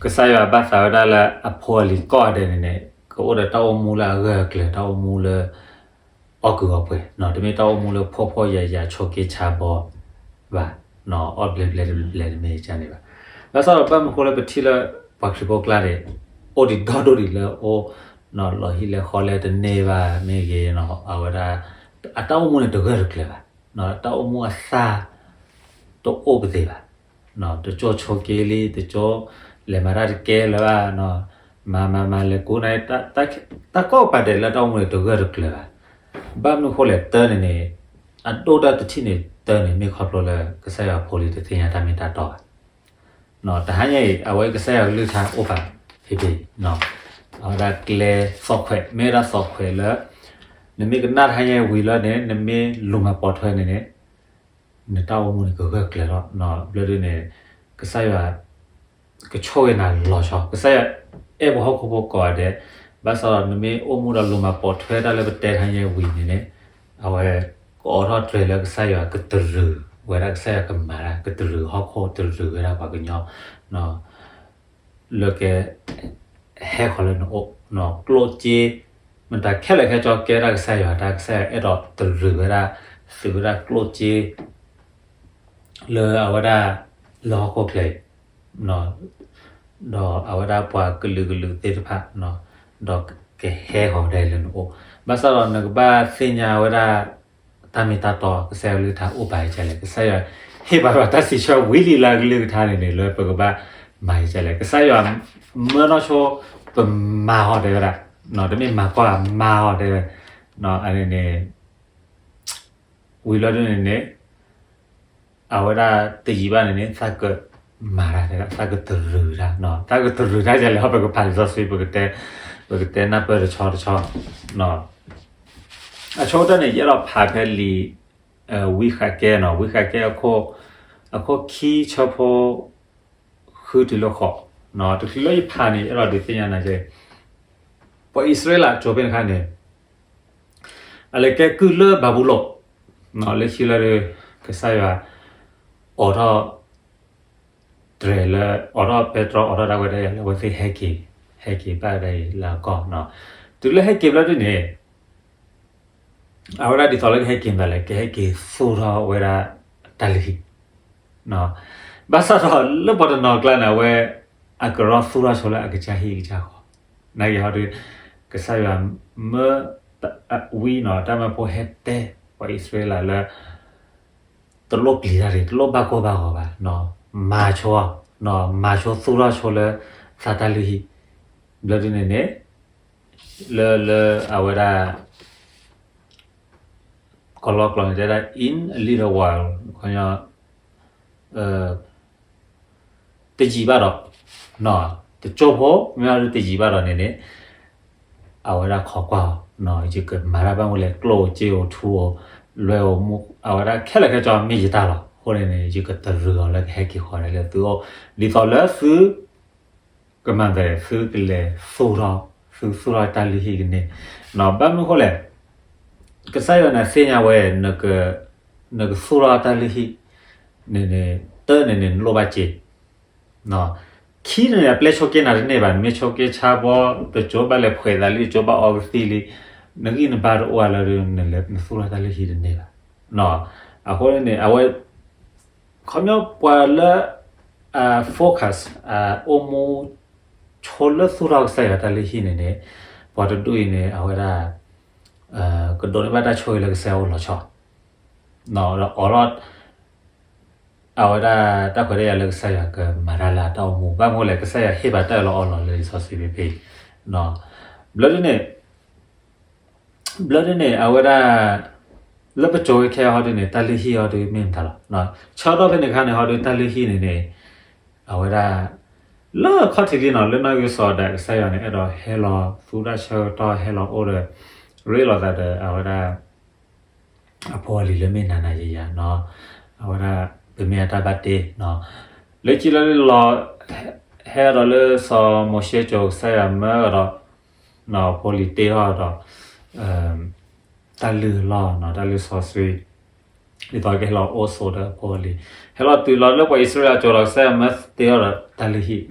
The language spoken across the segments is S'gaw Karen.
ကစၢ်ယွၤဘၣ်သးဝဲဒၣ်လၢအဖိအလံၤကိးဂၤဒဲးန့ၣ်န့ၣ် ကအိၣ်ဒီးတၢ်အိၣ်မူလၢအဂၢၢ်အကျၢၤ တၢ်အိၣ်မူလၢ အီၣ်ကုာ်အီပှဲၤ, တမ့ၢ်တၢ်အိၣ်မူလၢဖှီၣ်ဖှီၣ်ယာ်ယာ်ဆိးက့ဆါဘီဘၣ်, အီၣ်ဘျဲဘျဲတဘျဲဘျဲတမ့ၢ်ကန့ၣ်ဘၣ်. ဘၣ်ဆၣ်ဒီးဘၣ်မနုၤဃိလၢပထံၣ်လၢ ပှၤခရံာ်ဖိကျါန့ၣ် အိၣ်ဒံးဒီဒိၣ်ဒံးလၢအိၣ် လီၤဟံၣ်လဲၤဃီလဲၤတန့ၢ်ဘၣ်မ့ၢ်ဂ့ၤ, အဝဲဒၣ် အတၢ်အိၣ်မူန့ၣ်တဂၢၢ်တကျၢၤဘၣ်, တၢ်အိၣ်မူအသၣ် တအိၣ်ပသ့ဘၣ်, တကၠိဆိးက့လံ တကၠိလဲၤမၤတၢ်တကဲလၢၤဘၣ်, မၤမၤမၤလဲၤကူန တၢ်ကိးပၤဒဲးလၢတၢ်အိၣ်မူန့ၣ်တဂၢၢ်တကျၢၤဘၣ်. ဘၣ်မနုၤဃိလဲၣ် တၢ်န့ၣ်န့ၣ် အဒိၣ်တၢ်တထံၣ်န့ၣ် တၢ်န့ၣ်မ့ၢ်ခီဖျိလၢကစၢ်ယွၤဖိလံၤတသ့ၣ်ညါတၢ်မ့ၢ်တၢ်တီဘၣ်. တဟါညါအံၤ အဝဲကစၢ်ယွၤကလုၢ်ကထါအိၣ်ပာ်ဖဲဖဲ အဝဲဒၣ်ကျဲသီၣ်ခွဲး မ့ၢ်ဝဲဒၣ်သီၣ်ခွဲးလၢ နမ့ၢ်ကနၣ်တဟါညါဝံၤလၢန့ၣ် နမ့ၢ်လူၤမၤပိာ်ထွဲန့ၣ်န့ၣ် နတၢ်အိၣ်မူန့ၣ်ကဂၢၢ်ကျၢၤလီၤ. ဘျီဒ်န့ၣ် ကစၢ်ယွၤ ကဆိၣ်ဂ့ၤနၤလီၤဆီ, ကစၢ်ယွၤအဲၣ်ပှၤဟီၣ်ခိၣ်ဖိကိးဂၤဒဲး, ဘၣ်ဆၣ်ဒီးနမ့ၢ်အိၣ်မူဒီးလူၤမၤပိာ်ထွဲတၢ်လၢပတဲတဟါညါဝံၤန့ၣ်န့ၣ် အဝဲကအိးထီၣ်တြဲၤလၢကစၢ်ယွၤကတရံးဝဲဒၣ် ကစၢ်ယွၤကမၤတၢ် ကတရံးဟီၣ်ခိၣ် တရံးဝဲဒၣ်ပှၤကညီ လၢက ဟဲဃီၤလၢနအိၣ်, ကျိၣ်စ့ မတၤခဲလၢာ်ခဲဆ့ကဲဒၣ်ကစၢ်ယွၤတၢ်, ကစၢ်ယွၤအဲၣ်ဒိးတရံးဝဲဒၣ် သုးဝဲဒၣ်ကျိၣ်စ့ လၢအဝဲဒၣ် လၢဟီၣ်ခိၣ်ချၢအံၤ, ဒီးအဝဲဒၣ်ပှၤကလုာ်ကလုာ်သ့ၣ်တဖၣ်, ဒီးကဟဲဃီၤဒၣ်လၢနအိၣ်, ဘၣ်ဆၣ်ဒီးနကဘၣ်သ့ၣ်ညါဝဲဒၣ် တၢ်မ့ၢ်တၢ်တီ ကစၢ်ယွၤကလုၢ်ကထါအိၣ်ပာ်ကလဲၣ်, ကစၢ်ယွၤဟ့ၣ်ပာ်ပှၤတၢ်စံးဆၢဝံၤလံလၢအကလုၢ်ကထါန့ၣ်န့ၣ် လၢပကဘၣ်မၤကလဲၣ်, ကစၢ်ယွၤမၢနီၢ်ဆိ ပမၤဟီၤတဲဝဲဒၣ်, တမ့ၢ်မၤကွၢ်မၤဟီၤတဲဝဲ, အန့ၣ်န့ၣ် ဝံၤလီၤဒ်န့ၣ်န့ၣ် အဝဲဒၣ်တယံာ်ဘၣ်န့ၣ်န့ၣ် သးကမၤတၢ်တဲဒၣ် သးကတရံးတၢ်, သးကတရံးတၢ်ဒ်လဲၣ် ပကဖးလံာ်စီဆှံ ပကတဲနၢ်ပၢၢ်တဆီတဆီ, အဆိကတၢၢ်န့ၣ် ယအဲၣ်ဒိးဖးဖဲလံာ် ဝံဃးကဲနီၤ, ဝံဃးကဲ အခိၣ်ခံဆၢဖိ ဃုတုၤလၢဃိး, တချုးလၢယဖးန့ၣ် ယအဲၣ်ဒိးဒုးသ့ၣ်ညါနၤကဲ ပှၤအံၣ်စရ့လးကၠိဖဲန့ၣ်အခါန့ၣ် အလဲၤကဲကုၢ်လၢဘၤဘူလိၣ်, လၢခံလၢ ကစၢ်ယွၤ အိးထီၣ် တြဲၤလၢ အိးထီၣ်ပဲတြီ အိးထီၣ်ဒၣ်ဝဲဒၣ်လၢအဝဲသ့ၣ်ဟဲက့ၤ, ဟဲက့ၤဘၣ်ဒၣ်အံၤလၢအကီၢ်, တုၤလၢဟဲက့ၤဘျီဒ်န့ၣ် အဝဲဒၣ်ဒ်သိးလၢကဟဲက့ၤမတၤလဲၣ် ကဟဲက့ၤသူၣ်ထီၣ်ဝဲဒၣ်တၢ်လုၢ်ဟံၣ်, ဘၣ်ဆၣ်ဒီးလၢပှၤတနီၤကျါန့ၣ် အဝဲ အကရီသူၣ်ထီၣ်ဆိလၢအကစၢ်ဟံၣ်ကစၢ်ဃီ, နာ်က့ဟီဒီး ကစၢ်ယွၤမၢ ဝံနီၤ တၢ်မၢဖိဟဲတဲ ပှၤအံၣ်စရ့လးလၢ တလိၣ်ပျံၤတၢ်တဂ့ၤ တလိၣ်ဘၣ်ကိၢ်ဘၣ်ဂီၤဘၣ်, မၤဆိ, မၤဆိသူၣ်ထီၣ်ဆိလၢ သးတၢ်လုၢ်ဟံၣ်, ဘျီဒ်န့ၣ်န့ၣ် လၢ လၢအဝဲဒၣ် ကလီကျိာ်န့ၣ်တဲဒၣ် in a little while တယံာ်ဘၣ်ဒီး, တကၠိဖိ မ့ၢ်တယံာ်ဘၣ်ဒီးန့ၣ်န့ၣ် အဝဲဒၣ်ခိးကွၢ်အီၤ, ယကမၤတၢ်ဘၣ်မနုၤလဲၣ် ကျိၣ်ဧိၤစ့ဧိၤထူဧိၤ လွဲဧိၤမူ အဝဲဒၣ်ခဲလၢာ်ခဲဆ့မ့ၢ်ယတၢ်လီၤ. အဃိန့ၣ်န့ၣ် ယကတရံးအီၤလၢကဟဲက့ၤဃီၤဒၣ်လၢသုအိၣ် ဒ်သိးလၢသု ကမၤသး သုကလဲၤသူၣ်ထီၣ် သုသူၣ်ထီၣ်တၢ်လုၢ်ဟံၣ်ကန့ၢ်, ဘၣ်မနုၤအဃိလဲၣ်, ကစၢ်ယွၤန့ၣ်သ့ၣ်ညါဝဲ နကသူၣ်ထီၣ်တၢ်လုၢ်ဟံၣ်န့ၣ်န့ၣ် တၢ်န့ၣ်န့ၣ် နလိၣ်ဘၣ်စ့, ခံန့ၣ်န့ၣ် အပျဲဆိးက့နၤတန့ၢ်ဘၣ်, နမ့ၢ်ဆိးက့ဆါဘီ တကၠိဘၣ်လဲၤဖှဲးသးလံ တကၠိဘၣ်အီကသံၣ်လံ, နဂံၢ်နဘါတအိၣ်လၢ နသူၣ်ထီၣ်တၢ်လုၢ်ဟံၣ်တန့ၢ်ဘၣ်. အဃိန့ၣ် အဝဲ ခီပညီပှၤလၢ focus အိၣ်မူ ဆိလၢသူၣ်ထီၣ်ကစၢ်ယွၤတၢ်လုၢ်ဟံၣ်န့ၣ်န့ၣ် ပှၤတဒူၣ်အံၤန့ၣ် အဝဲဒၣ် ကဒိးန့ၢ်ဘၣ်တၢ်ဆိၣ်ဂ့ၤလၢကစၢ်ယွၤအိၣ်လီၤဆီ, ဒီးအိးထီၣ် အဝဲဒၣ်တၢ်ခွဲးတၢ်ယာ်လၢကစၢ်ယွၤကမၤတၢ်လၢအတၢ်အိၣ်မူ ဘၣ်မနုၤလဲၣ် ကစၢ်ယွၤဟ့ၣ်ပာ်တၢ်အၢၣ်လီၤအီလီၤလၢလံာ်စီဆှံဖဲဖဲအံၤ, ဘျီဒ်န့ၣ် ဘျီဒ်န့ၣ် အဝဲဒၣ် လၢပကၠိဝဲခဲအံၤဟီဒ်န့ၣ် တၢ်လုၢ်ဟံၣ်ဟီဒ်မ့ၢ်မတၤလီၤ. ဆၢကတီၢ်ဖဲန့ၣ်အခါန့ၣ်ဟီဒ် တၢ်လုၢ်ဟံၣ်န့ၣ်န့ၣ် အဝဲဒၣ် လၢခီၣ်ထံးလံနီၤ လၢနီၢ်ကစၢ်ဒၣ်ကစၢ်ယွၤန့ၣ် အဲၣ်ဒိးဟဲလီၤသူတၢ်ဆၢကတီၢ် ဟဲလီၤအိၣ်ဒီး ရ့လိာ်သးဒီးအဝဲဒၣ် အဖိအလံၤလၢမ့ၢ်နၤနၤယၤယၤနီၤ, အဝဲဒၣ် ပမ့ၢ်အတၢ်ဘၣ်တ့နီၤ, လၢခံလၢလီၤ ဟဲဒီးလၢစီၤမိၤၡ့ကၠိ ကစၢ်ယွၤမၢကဒီး ဖိလံၤတ့ထီၣ်ဒီး တၢ်လုၢ်လီၢ်နီၤ တၢ်လုၢ်စီဆှံ ဒ်သိးကဟဲလီၤအိၣ်ဆိးဒီးအဖိအလံၤ, ဟဲလီၤတုၤလီၤလၢပှၤအံၣ်စရ့လးကၠိဒီး ကစၢ်ယွၤမၢတ့ထီၣ်ဒီးတၢ်လုၢ်ဟံၣ်နီၤ,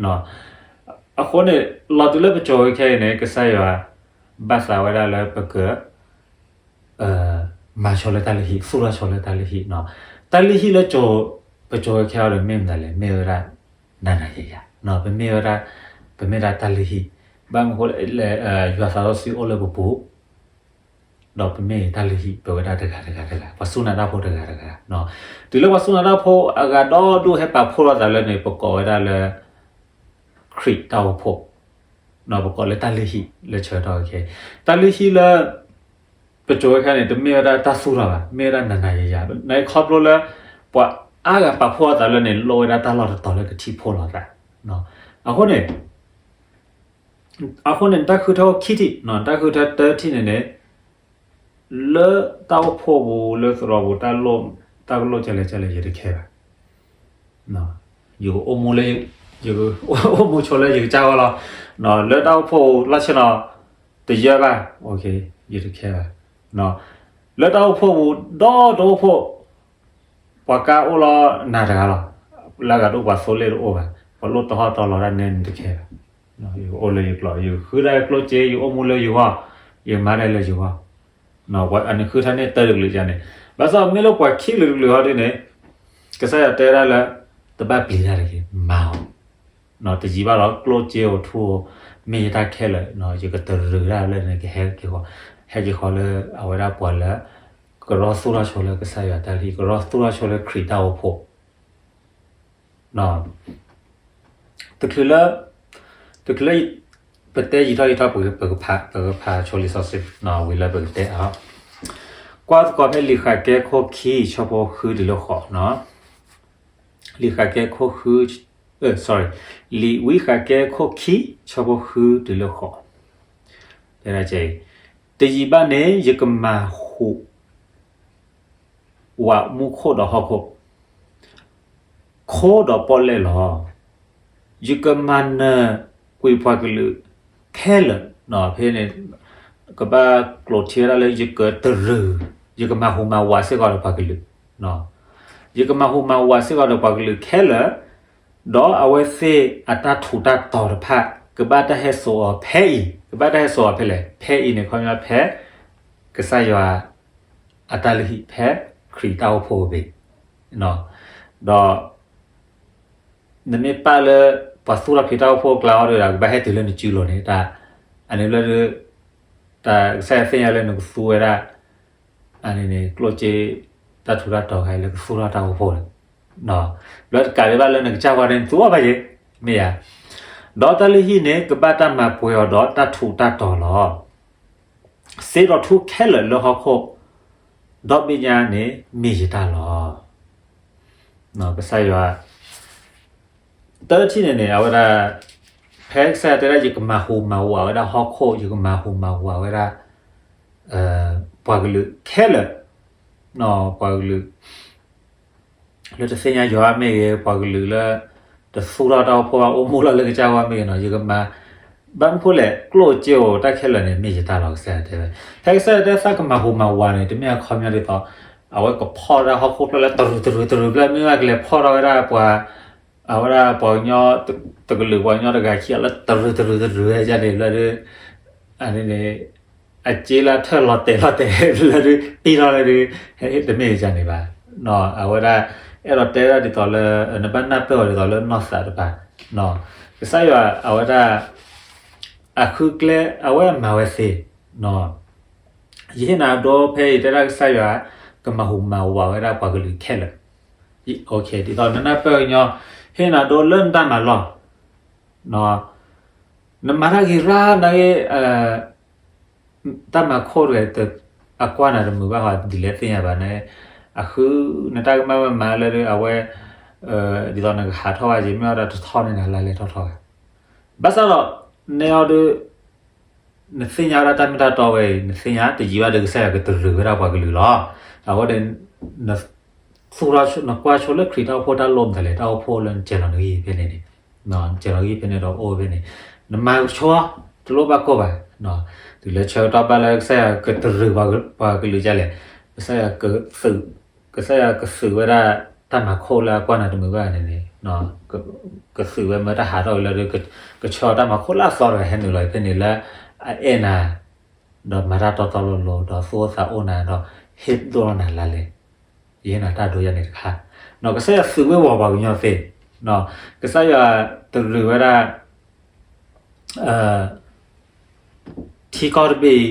အဃိန့ၣ် လီၤတုၤလၢပစိၤဝဲခဲအံၤန့ၣ် ကစၢ်ယွၤ ဘၣ်သးဝဲဒၣ်လၢပက မၤဆိလၢတၢ်လုၢ်ဟံၣ် သူၣ်ထီၣ်ဆိလၢတၢ်လုၢ်ဟံၣ်နီၤ. တၢ်လုၢ်ဟံၣ်လၢ ပစိၤဝဲခဲအံၤဒီး မ့ၢ်မတၤလဲၣ်, မ့ၢ်ဝဲဒၣ် နၤနၤယၤယၤ, ပမ့ၢ်ဝဲဒၣ် ပမ့ၢ်ဒၣ်တၢ်လုၢ်ဟံၣ်, ဘၣ်မနုၤဃိလဲၣ်, ယွၤသးစီဆှံအိၣ်လၢပပူၤ ဒီးပမ့ၢ်တၢ်လုၢ်ဟံၣ် ပဝဲဒၣ်တဂၤတဂၤတဂၤ, ပှၤစူၢ်နာ်တၢ်ဖိတဂၤတဂၤ, တုၤလၢပှၤစူၢ်နာ်တၢ်ဖိအဂၤဒီဒူၣ်ဟဲပာ်ဖှိၣ်ထီၣ်သးလၢန့ၣ် ပကိးဝဲဒၣ်လၢ ခရံာ်တၢ်အိၣ်ဖှိၣ်, ပကိးလၢတၢ်လုၢ်ဟံၣ်လၢဆၢကတီၢ်ခဲအံၤ, တၢ်လုၢ်ဟံၣ်လၢ ပစိၤဝဲခဲအံၤန့ၣ် တမ့ၢ်ဝဲဒၣ်တၢ်သူၣ်ထီၣ်ဘၣ်, မ့ၢ်ဝဲဒၣ်နၤနၤယၤယၤ, နခီဖျိလၢ ပှၤအါဂၤပာ်ဖှိၣ်ထီၣ်သးလၢန့ၣ် လိၣ်ဝဲဒၣ်တၢ်လီၢ်တတီၤလၢကထံၣ်ဖှိၣ်လီၤသး, အဃိန့ၣ် အဃိန့ၣ် တၢ်ဃုထၢအိၣ်ခံထံၣ်, တၢ်ဃုထၢတၢထံၣ်န့ၣ်န့ၣ် လၢတၢ်အိၣ်ဖှိၣ်ပူၤ လၢသရိာ်ပူၤ တၢ်လိၣ် တၢ်ကလိၣ်ကလဲၣ်ကလဲၣ် ယတခဲဘၣ်. ယကအိၣ်မူလၢ ယကအိၣ်မူဆိလၢယကစၢ်ဂီၢ်လီၤ. လၢတၢ်အိၣ်ဖှိၣ်ပူၤ လီၢ်ဆ့ၣ်နီၤ တယၢဘၣ်, ယတခဲဘၣ်. လၢတၢ်အိၣ်ဖှိၣ်ပူၤ ဒီတအိၣ်ဖှိၣ် ပှၤကါအိၣ်လီၤနၤတဂၤလီၤ. လၢအဂၤတအိၣ် ပှၤသိလ့ၣ်တအိၣ်ဘၣ်, ပှၤလိၣ်တဟီၣ်တီလီၤဒၣ်နဲန့ၣ်တခဲဘၣ်. ယကအိၣ်လၢယကျိာ်, ယကဃုဒၣ်ကျိၣ်စ့, ယအိၣ်မူလၢယဂီၢ်, ယမၤဒၣ်လၢယဂီၢ်. အန့ၣ်ဃုထၢန့ၢ်တၢ်တကလုာ်န့ၣ်, ဘၣ်ဆၣ်မ့ၢ်လၢပှၤခံကလုာ်တကလုာ်ဟီဒ်န့ၣ် ကစၢ်ယွၤတဲဒၣ်လၢ တဘၣ်ပျံၤတၢ်တဂ့ၤ, မၤအီၤ တယံာ်ဘၣ်လီၤ. ကျိၣ်စ့ဧိၤထူဧိၤ မ့ၢ်ယတၢ်ခဲလၢာ်, ယကတရံးတၢ်လၢန့ၣ် ကဟဲက့ၤဃီ, ဟဲက့ၤဃီလၢအဝဲဒၣ်ပှၤလၢ ကရီသူၣ်ထီၣ်ဆိလၢကစၢ်ယွၤတၢ်လုၢ်ဟံၣ်, ကရီသူၣ်ထီၣ်ဆိလၢခရံာ်တၢ်အိၣ်ဖှိၣ် တချုးလၢ တချုးလၢ ပတဲယံာ်ထီၣ်ယံာ်ထီၣ် ပကဖးဆိလံာ်စီဆှံ ဝံၤလၢပကတဲအီၤ, ကွၢ်သကိးဖဲလံာ်ဃးကဲခိၣ်ခံ ဆၢဖိဃုတုၤလၢဃိး, လံာ်ဃးကဲခိၣ်ဃု, sorry, လံာ်ဝံဃးကဲခိၣ်ခံ ဆၢဖိဃုတုၤလၢဃိး, တယံာ်ဘၣ်န့ၣ် ယကမၤဟူး ဝးမူခိၣ်ဒီးဟီၣ်ခိၣ်, ခိဒီးပီၣ်လဲၣ်လီၤ. ယကမၤနၢၤကွံာ်ပှၤကလုာ်ခဲလၢာ်, ဖဲန့ၣ် ကဘၣ်ကျိာ်ထံဝဲဒၣ်လၢ ယကတရံး, ယကမၤဟူးမၤဝးစ့ၢ်ကီးဒီးပှၤကလုာ်, ယကမၤဟူးမၤဝးစ့ၢ်ကီးဒီးပှၤကလုာ်ခဲလၢာ်, ဒီးအဝဲသ့ၣ်အတၢ်ထူးတၢ်တီၤတဖၣ် ကဘၣ်တၢ်ဟဲစိာ်အီၤဖဲအံၤ, ကဘၣ်တၢ်ဟဲစိာ်အီၤဖဲလဲၣ်, ဖဲအံၤန့ၣ် ခီပညီဖဲ ကစၢ်ယွၤ အတၢ်လုၢ်ဟံၣ်ဖဲခရံာ်တၢ်အိၣ်ဖှိၣ်ပူၤ, ဒီး နမ့ၢ်ပာ်လၢ ပှၤသူၣ်ထီၣ်ခရံာ်တၢ်အိၣ်ဖှိၣ်အကျါအီၤဒီး ကဘၣ်ဟဲတုၤလၢနစုလိၤန့ၣ်, တၢ် အန့ၣ်လၢ တၢ်ကစၢ်ယွၤသ့ၣ်ညါလၢနကသူဝဲဒၣ် အန့ၣ်န့ၣ် ကျိၣ်စ့ တၢ်ထူးတၢ်တီၤခါအံၤလၢကသူၣ်ထီၣ်တၢ်အိၣ်ဖှိၣ်န့ၣ်, လၢတကးဒံးဘၣ်လၢနကစၢ်ဝါန့ၣ် နသူအီၤဘၣ်ယဲ, မ့ၢ်ဧါ. ဒီးတၢ်လုၢ်ဟံၣ်န့ၣ် ကဘၣ်တၢ်မၤပှဲၤအီၤဒီးတၢ်ထူးတၢ်တီၤလီၤ. စ့ဒီးထူခဲလၢာ်လၢဟီၣ်ခိၣ် ဒီဘ့ၣ်ညါန့ၣ်မ့ၢ်ယတၢ်လီၤ. ကစၢ်ယွၤ တၢ်ထံၣ်န့ၣ်န့ၣ် အဝဲဒၣ် ဖဲကစၢ်ယွၤတဲဒၣ် ယကမၤဟူးမၤဝးဝဲဒၣ်ဟီၣ်ခိၣ်, ယကမၤဟူးမၤဝးဝဲဒၣ် ပှၤကလုာ်ခဲလၢာ်, ပှၤကလုာ် လၢတသ့ၣ်ညါယွၤမ့ၢ်ဂ့ၤ, ပှၤကလုာ်လၢ တသူၣ်ထီၣ်တၢ်အိၣ်ဖှိၣ်ဘၣ် အိၣ်မူလၢ်လၢကစၢ်ဝါမ့ၢ်ဂ့ၤနီၤ, ယကမၤ ဘၣ်မနုၤဃိလဲၣ်, ကျိၣ်စ့ဧိၤတၢ်ခဲလၢာ်န့ၣ် မ့ၢ်ယတၢ်လီၤ ကစၢ်ယွၤတဲဝဲ. ဖဲကစၢ်ယွၤတဲသးကမၤဟူးမၤဝးန့ၣ် တမ့ၢ်အခီပညီဒ်သိး အဝဲကဖီၣ်တၢ်ဟီၣ်ခိၣ်ဖျၢၣ်လၢတရူးတရူးတရူးဖျၢၣ် မ့ၢ်ဘၣ်ကလဲၤဖီၣ်ထီၣ်ဝဲဒၣ်ပှၤ အဝဲဒၣ်ပှၤကညီ တကလုာ်ပှၤကညီတဂၤခံဂၤလၢတရူးတရူးတရူးဝဲဒၣ်န့ၣ် ဘျီဒီး အန့ၣ်န့ၣ် အစ့လၢထၢၣ်လီၤတဲာ်လီၤတဲာ်လၢဒုး ပံထီၣ်လၢဒုး တမ့ၢ်ဒ်န့ၣ်ဘၣ်. အဝဲဒၣ် အဲၣ်ဒိးတဲဒၣ်ဒ်သိးလၢ နဘၣ်နၢ်ပၢၢ်အီၤဒ်သိးလၢနီၢ်သးတဖၣ်. ကစၢ်ယွၤအဝဲဒၣ် အဃုကျဲ အဝဲမၤဝဲသ့ ယဟ့ၣ်နၤဒိဖဲအံၤတဲဒၣ်ကစၢ်ယွၤ ကမၤဟူးမၤဝးဝဲဒၣ်ပှၤကလုာ်ခဲလၢာ်. ဒ်သိးနနၢ်ပၢၢ်ကညီ ဟ့ၣ်နၤဒိလၢနတၢ်မၤလီၢ် နမၤတၢ်ဂ့ၤရၣ်နဂ့ၤ တၢ်မၤခိၣ်တဂၤ အကွၢ်နၤတမုာ်ဘၣ်ဟီ ဒ်လဲၣ်သ့ၣ်ညါဘၣ်န့ၣ် အဃုနတၢ်ကမၣ်မၤလၢဒုး အဝဲ ဒ်သိးနကဟးထီၣ်ဝဲက့ၤ မ့ၢ်ဝဲဒၣ်တထီၣ်န့ၣ် နလါလဲၤထီၣ်ထီၣ်ဝဲ ဘၣ်ဆၣ်ဒီး နဲအီၤဒုး နသ့ၣ်ညါဝဲဒၣ်တၢ်မ့ၢ်တၢ်တီဝဲအံၤ နသ့ၣ်ညါတယံာ်ဘၣ်ဒီးကစၢ်ယွၤကတရူးဝဲဒၣ်ပှၤကလုာ်လီၤ. အဃိန့ၣ် နသူၣ်ထီၣ်နကွၢ်ဆိလၢခရံာ်တၢ်အိၣ်ဖှိၣ်တၢ်လိၣ်မတၤလဲၣ် တၢ်အိၣ်ဖှိၣ်လၢနကဲလီၤနဂံၢ်ဖဲန့ၣ်န့ၣ် နကဲလီၤဂံၢ်ဖဲန့ၣ်ဒီးအိၣ်ဖဲန့ၣ် နမၤဆိ တလိၣ်ဘၣ်ကိၢ်ဘၣ်. တုၤလၢဆၢကတီၢ်ဘၣ်လၢကစၢ်ယွၤကတရူးပှၤကလုာ်ဒ်လဲၣ် ကစၢ်ယွၤကသုး ကစၢ်ယွၤကသုးဝဲဒၣ် တၢ်မၤခိၣ်လၢအကွၢ်နၤတမုာ်ဘၣ်န့ၣ်န့ၣ် ကသုးဝဲမၢတၢ်ဟးထီၣ်ဝဲလၢ ကဆှၢအီၤတၢ်မၤခိၣ်လၢအသီတဂၤဟဲနုာ်လီၤဖဲန့ၣ်လၢ အအဲၣ်နၤ ဒီးမၤတၢ်တီတီလိၤလိၤ ဒီးသူၣ်အိၣ်သးအိၣ်နၤ ဒီးဟ့ၣ်ဒိၣ်ထီၣ်နၤလါလဲ ယဟ့ၣ်နၤတၢ်ဒိယၤန့ၣ်တခါ, ကစၢ်ယွၤသုးဝဲဝီၤပှၤကညီသ့, ကစၢ်ယွၤတရံးဝဲဒၣ် ထံကီၢ်တဘ့ၣ်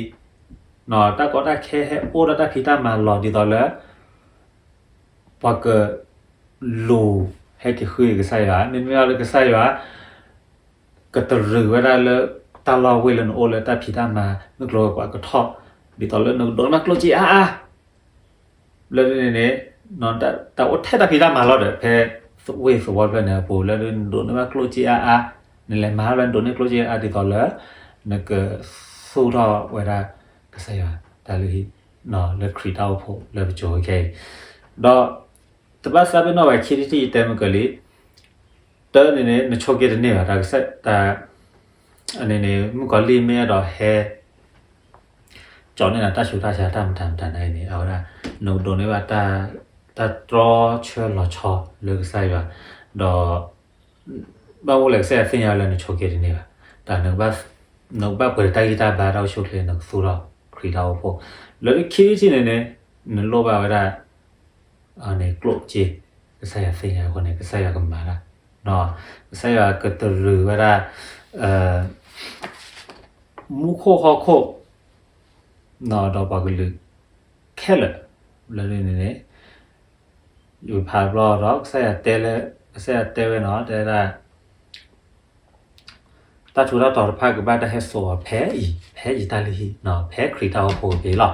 အံၤ တၢ်ကီတၢ်ခဲဟဲအိၣ်ဒီးတၢ်ဖံးတၢ်မၤလီၤဒ်သိးလၢ ပှၤကလူၤဟဲက့ၤဃုကစၢ်ယွၤ, မ့မ့ၢ်လၢကစၢ်ယွၤ ကတရံးဝဲဒၣ်လၢ တၢ်လီၢ်ဝ့ၢ်လၢနအိၣ်လၢတၢ်ဖံးတၢ်မၤ မုၢ်ကျိၤဝဲၤကွာ်ကထီၣ်, ဒ်သိးလၢနကဒိးန့ၢ်ဘၣ်ကျိၣ်စ့အါအါ လၢဒ်န့ၣ်န့ၣ် တၢ်အိၣ်ထဲတၢ်ဖံးတၢ်မၤလီၤဒီး ဖဲဝ့ၢ်သဝီဖျၢၣ်န့ၣ်အပူၤ လၢဒ်နဒိးန့ၢ်ဘၣ်ကျိၣ်စ့အါအါ, နလဲၤမၤလၢနဒိးန့ၢ်ကျိၣ်စ့အါအါဒ်သိးလၢ နကသူၣ်ထီၣ်ဝဲဒၣ်ကစၢ်ယွၤတၢ်လုၢ်ဟံၣ် လၢခရံာ်တၢ်အိၣ်ဖှိၣ်လၢပစိၤခဲအံၤ, ဒီး တဘၣ်သးပ့ၤနီၣ်ဘၣ် ခံထံၣ်တထံၣ်ယတဲမုၢ်ကလံၤ, တၢ်န့ၣ်န့ၣ် နဆိးက့တန့ၢ်ဘၣ် တၢ်ကစၢ် တၢ် န့ၣ်န့ၣ် မုၣ်ကီၤလံၢ်မ့ၢ်အဲၣ်ဒိးဟဲ ကၠီန့ၢ်နၤတၢ်ဆူးတၢ်ဆါတၢ်မတၤမတၤန့ၣ်န့ၣ် အဝဲဒၣ် နကဒိးန့ၢ်ဘၣ် တၢ်တြီဆၢလီၤဆီလၢကစၢ်ယွၤ, ဒီး ဘၣ်မနုၤလဲၣ်ကစၢ်ယွၤသ့ၣ်ညါဝဲလၢနဆိးက့တန့ၢ်ဘၣ်, တၢ် နကဘၣ်ပှဲၤတၢ်ဂံၢ်တၢ်ဘါတၢ်အိၣ်ဆူၣ်အိၣ်ချ့ နကသူၣ်ထီၣ်ခရံာ်တၢ်အိၣ်ဖှိၣ်, လၢခံထံၣ်န့ၣ်န့ၣ် နလိၣ်ဘၣ်ဝဲဒၣ် န့ၣ် ကျိၣ်စ့, ကစၢ်ယွၤသ့ၣ်ညါအဃိန့ၣ် ကစၢ်ယွၤကမၤတၢ်, ကစၢ်ယွၤကတရံးဝဲဒၣ် မူခိၣ်ဟီၣ်ခိၣ် ဒီးပှၤကလုာ်ခဲလၢာ်, လၢန့ၣ်န့ၣ် ယဖးဘျီဒီး ကစၢ်ယွၤတဲလၢ ကစၢ်ယွၤတဲဝဲနီၤ တဲဝဲဒၣ် တၢ်ထူးတၢ်တီၤတဖၣ်ကဘၣ်တၢ်ဟဲစိာ်အီၤဖဲအံၤ, ဖဲအံၤတၢ်လုၢ်ဟံၣ်, ဖဲခရံာ်တၢ်အိၣ်ဖှိၣ်အံၤလီၤ.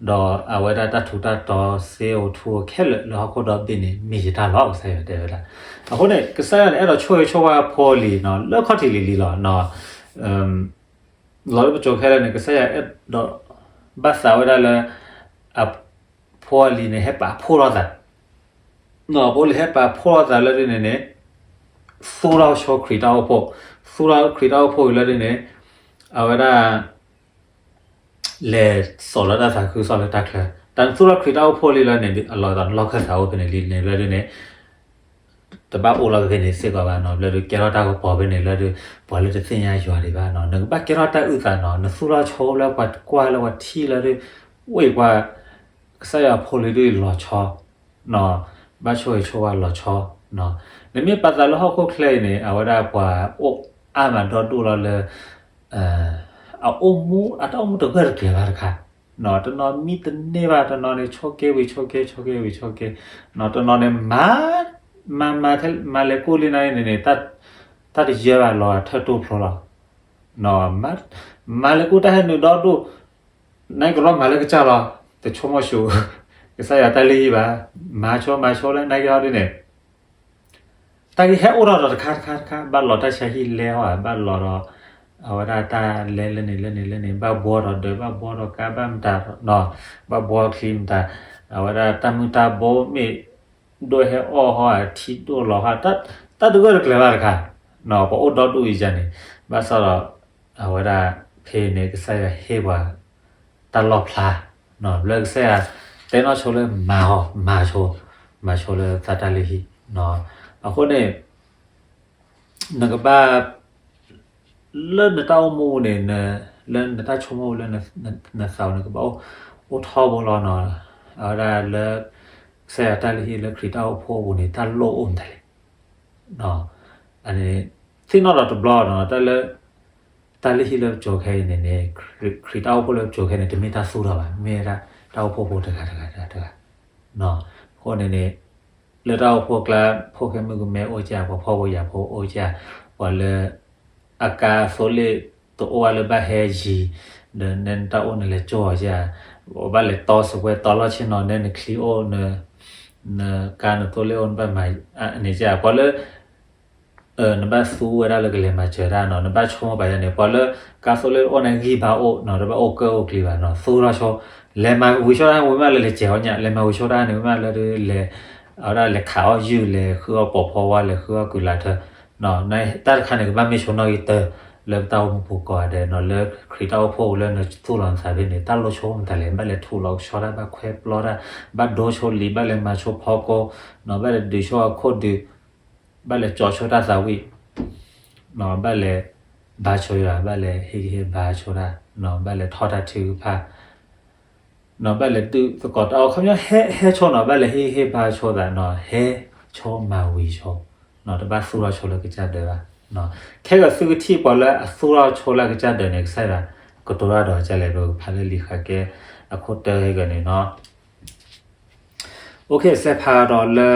ဒီးအဝဲဒၣ်တၢ်ထူးတၢ်တီၤ စ့ဧိၤထူဧိၤ ခဲလၢာ်လၢဟီၣ်ခိၣ်ဒီဘ့ၣ်န့ၣ် မ့ၢ်ယတၢ်လီၤ ကစၢ်ယွၤတဲဝဲဒၣ်. အဃိန့ၣ် ကစၢ်ယွၤန့ၣ် အဲၣ်ဒိးဆိၣ်ဂ့ၤဆိၣ်ဝါဖိလံၤနီၤ လၢခီၣ်ထံးလံၤလံၤလီၤ. လီၤလၢပစိၤခဲလၢာ်န့ၣ် ကစၢ်ယွၤအဲၣ်ဒိး ဘၣ်သးဝဲဒၣ်လၢ အဖိအလံၤန့ၣ် ဟဲပာ်ဖှိၣ်ထီၣ်သး, အဖိအလံၤဟဲပာ်ဖှိၣ်ထီၣ်သးလၢဒ်န့ၣ်န့ၣ် သူၣ်ထီၣ်ဆိခရံာ်တၢ်အိၣ်ဖှိၣ်, သူၣ်ထီၣ်ခရံာ်တၢ်အိၣ်ဖှိၣ်လၢဒ်န့ၣ် အဝဲဒၣ် လဲၤစိာ်လီၤတၢ်သးခုကစီၣ်လၢတၢ်ချၢ, တၢ်နသူၣ်ထီၣ်ခရံာ်တၢ်အိၣ်ဖှိၣ်လံလၢန့ၣ် အလီၢ်သးလီၢ်ခၢၣ်သးအိၣ်ဖဲန့ၣ်လံန့ၣ်လၢဒ်န့ၣ် တဘၣ်အိၣ်လီၤဖဲန့ၣ်စ့ၢ်ကီးဘၣ်နီၤ, လၢဒ်ကဲထီၣ်တၢ်ကပီၤဖဲန့ၣ်လၢဒ် ပှၤလၢတသ့ၣ်ညါယွၤဒံးဘၣ်နီၤ, နကဘၣ်ကဲထီၣ်တၢ်အုၣ်သးနီၤ, နသူၣ်ထီၣ်ဆိလၢပှၤကွၢ်လၢပှၤထံၣ်လၢဒ် ဝ့ၢ်ပှၤ ကစၢ်ယွၤဖိလံၤဒ်အံၤလီၤဆီ ဘၣ်ဆိၣ်ဂ့ၤဆိၣ်ဝါလီၤဆီ, နမ့ၢ်ပာ်သးလၢဟီၣ်ခိၣ်ချၢအံၤန့ၣ် အဝဲဒၣ်ပှၤအိၣ်အါမးဒီဒူၣ်လီၤလၢ အအိၣ်မူ အတၢ်အိၣ်မူတဂၢၢ်တကျၢၤဘၣ်တခါ, တနီၤမံတန့ၢ်ဘၣ်, တနီၤန့ၣ်ဆိးက့ဝံၤဆိးက့ ဆိးက့ဝံၤဆိးက့, တနီၤန့ၣ်မၤ မၤ မၤ မၤလဲၤကူၣ်လံနၤအံၤန့ၣ်န့ၣ် တၢ်တယၢဘၣ်လီၤထၢၣ်တိၢ်ဖျိလီၤ, မၤလဲၤကူၣ်တၢ်ဟဲနုာ်ဒီဒူၣ် နကရီမၤလၢကစၢ်လီၤ, တဆိကမိၣ်ဆူၣ် ကစၢ်ယွၤတၢ်လုၢ်ဟံၣ်ဘၣ်, မၤဆိမၤဆိလၢနကဟီဒ်န့ၣ် တၢ်ဂ့ၢ်ဟဲအိၣ်ထီၣ်ဒီးတခါတခါတခါ ဘၣ်လီၤတၢ်ဆါဟံၣ်လဲဟီ ဘၣ်လီၤဒီး အဝဲဒၣ်တၢ်လဲလၢန့ၣ်လၢန့ၣ်လၢန့ၣ် ဘၣ်ဘှီဒီးဒၢး ဘၣ်ဘှီဒီးကါ ဘၣ်မတၤ ဘၣ်ဘှီချံမတၤ, အဝဲဒၣ်တၢ်မုၢ်တၢ်ဘိမ့ၢ်ဒိၣ်ဟဲအီၣ်ဟီ ထံဒိၣ်လီၤဟီ တၢ်တဂၢၢ်တကျၢၤဘၣ်တခါ, ပှၤအိၣ်ဒီဒူၣ်အံၤန့ၣ် ဘၣ်ဆၣ်ဒီး အဝဲဒၣ်ဖဲန့ၣ် ကစၢ်ယွၤဟ့ၣ်ပှၤ တၢ်လီၣ်ဖျါ, လၢကစၢ်ယွၤတဲနီၢ်ဆိလၢမၤအီၤ မၤဆိ, မၤဆိလၢသးတၢ်လုၢ်ဟံၣ်, အဃိန့ၣ် နကဘၣ် လၢနတၢ်အိၣ်မူန့ၣ် လၢနတၢ်ဆိကမိၣ်လၢနသးန့ၣ် ကဘၣ်အိၣ်ထီဘိလီၤနီၤ, အဝဲဒၣ်လၢ ကစၢ်ယွၤတၢ်လုၢ်ဟံၣ်လၢခရံာ်တၢ်အိၣ်ဖှိၣ်အပူၤန့ၣ် တၢ်လိၣ်အိၣ်မတၤလဲၣ် သ့ၣ်နီၣ်ဒီးတဘျီနီၤ တၢ်လၢ တၢ်လုၢ်ဟံၣ်လၢပစိၤခဲအံၤန့ၣ်န့ၣ် ခရံာ်တၢ်အိၣ်ဖှိၣ်လၢပစိၤခဲအံၤန့ၣ် တမ့ၢ်တၢ်သူၣ်ထီၣ်ဘၣ် မ့ၢ်ဒၣ်တၢ်အိၣ်ဖှိၣ်ဖိတဂၤတဂၤတဂၤတဂၤ, အဃိန့ၣ်န့ၣ် လၢတၢ်အိၣ်ဖှိၣ်ကျါ ဖိၣ်ဃဲမုၣ်ကမဲအိၣ်ကၢ် ပှၤဖှီၣ်ဖိယာ်ဖိအိၣ်ကၢ် ပှၤလၢ အကါအသိလ့ၣ်တအိၣ်ဘၣ်လၢဘၣ်ဟဲယံၤ ဒီးနဲနတၢ်အိၣ်နလဲၤကၠိအီၤယၤ ဘၣ်လဲၤတီစပွဲတီလီၢ်ဆ့ၣ်နီၤ နဲနချံအိၣ် နကါနသိလ့ၣ်အိၣ် နဘၣ်မၤန့ၣ်ယၤ ပှၤလၢ နဘၣ်သူဝဲဒၣ်လၢကလဲၤမၤစၢၤတၢ်နီၤ နဘၣ်ဆိကမိၣ်ပာ်ယၤန့ၣ် ပှၤလၢကါသိလ့ၣ်အိၣ်န့ၣ်ဂံၢ်ဘါအိၣ်နီၤ တဘၣ်အိၣ်ကၢၣ်အိၣ်ကျံဘၣ်နီၤ သူထီၣ်ဆိ လဲၤမၤဝံၤဆိတၢ်န့ၣ် ဝံၤမးလၢလဲၤစဲၤအီၤညၣ် လဲၤမၤဝံၤဆိတၢ်န့ၣ် ဝံၤမးလၢလဲၤ အဝဲဒၣ်လဲၤခးအီၣ်ယုၢ် လဲၤဃုအီၣ်ပိာ်ဖီဝါ လဲၤဃုအီၣ်ကုၢ်လၢ်ထၢ တၢ်တခါန့ၣ် ကဘၣ်မ့ၢ်ဆိနီၣ်ဂံၢ်တၢ လၢပတၢ်အိၣ်မူပူၤကိးဂၤဒဲးနီၤ, လၢခရံာ်တၢ်အိၣ်ဖှိၣ်လၢနသူၣ်လီၤနသးဖဲန့ၣ် တၢ်လိၣ်ဆိမတၤလဲၣ်, ဘၣ်လဲၤထူးလီၤကဆှီတၢ်, ဘၣ်ခွဲပျီတၢ်, ဘၣ်ဒိဆိလံာ်, ဘၣ်လဲၤမၤဆိဖီကိ, ဘၣ်လဲၤဒုးဆိအခိၣ်ဒုး, ဘၣ်လဲၤကၠီဆိတၢ်သးဝံၣ်, ဘၣ်လဲၤဘါဆိယွၤ, ဘၣ်လဲၤဟ့ၣ်ဂံၢ်ဟ့ၣ်ဘါဆိတၢ်, ဘၣ်လဲၤထီၣ်တၢ်ထုကဖၣ်, ဘၣ်လဲၤဒုးသကိးတၢ်အီၣ်, ခီပညီဟဲဟဲဆိနီၤ, ဘၣ်လဲၤဟ့ၣ်ဂံၢ်ဟ့ၣ်ဘါဆိသးနီၤ, ဟဲဆိမၤဝံၤဆိ, တဘၣ်သူၣ်ထီၣ်ဆိလၢကစၢ်ဒၢးဘၣ်. ခဲကသုကထံၣ်ပှၤလၢအသူၣ်ထီၣ်ဆိလၢကစၢ်ဒၢးန့ၣ် ကစၢ်ယွၤကတိၤတၢ်ဒီးကလဲၣ်, ပကဖးလၢလံာ်ဃးကဲအခိၣ်တၢဟဲကၢန့ၣ်နီၤ. အိၣ်ခ့ စဲးဖးဒီးလၢ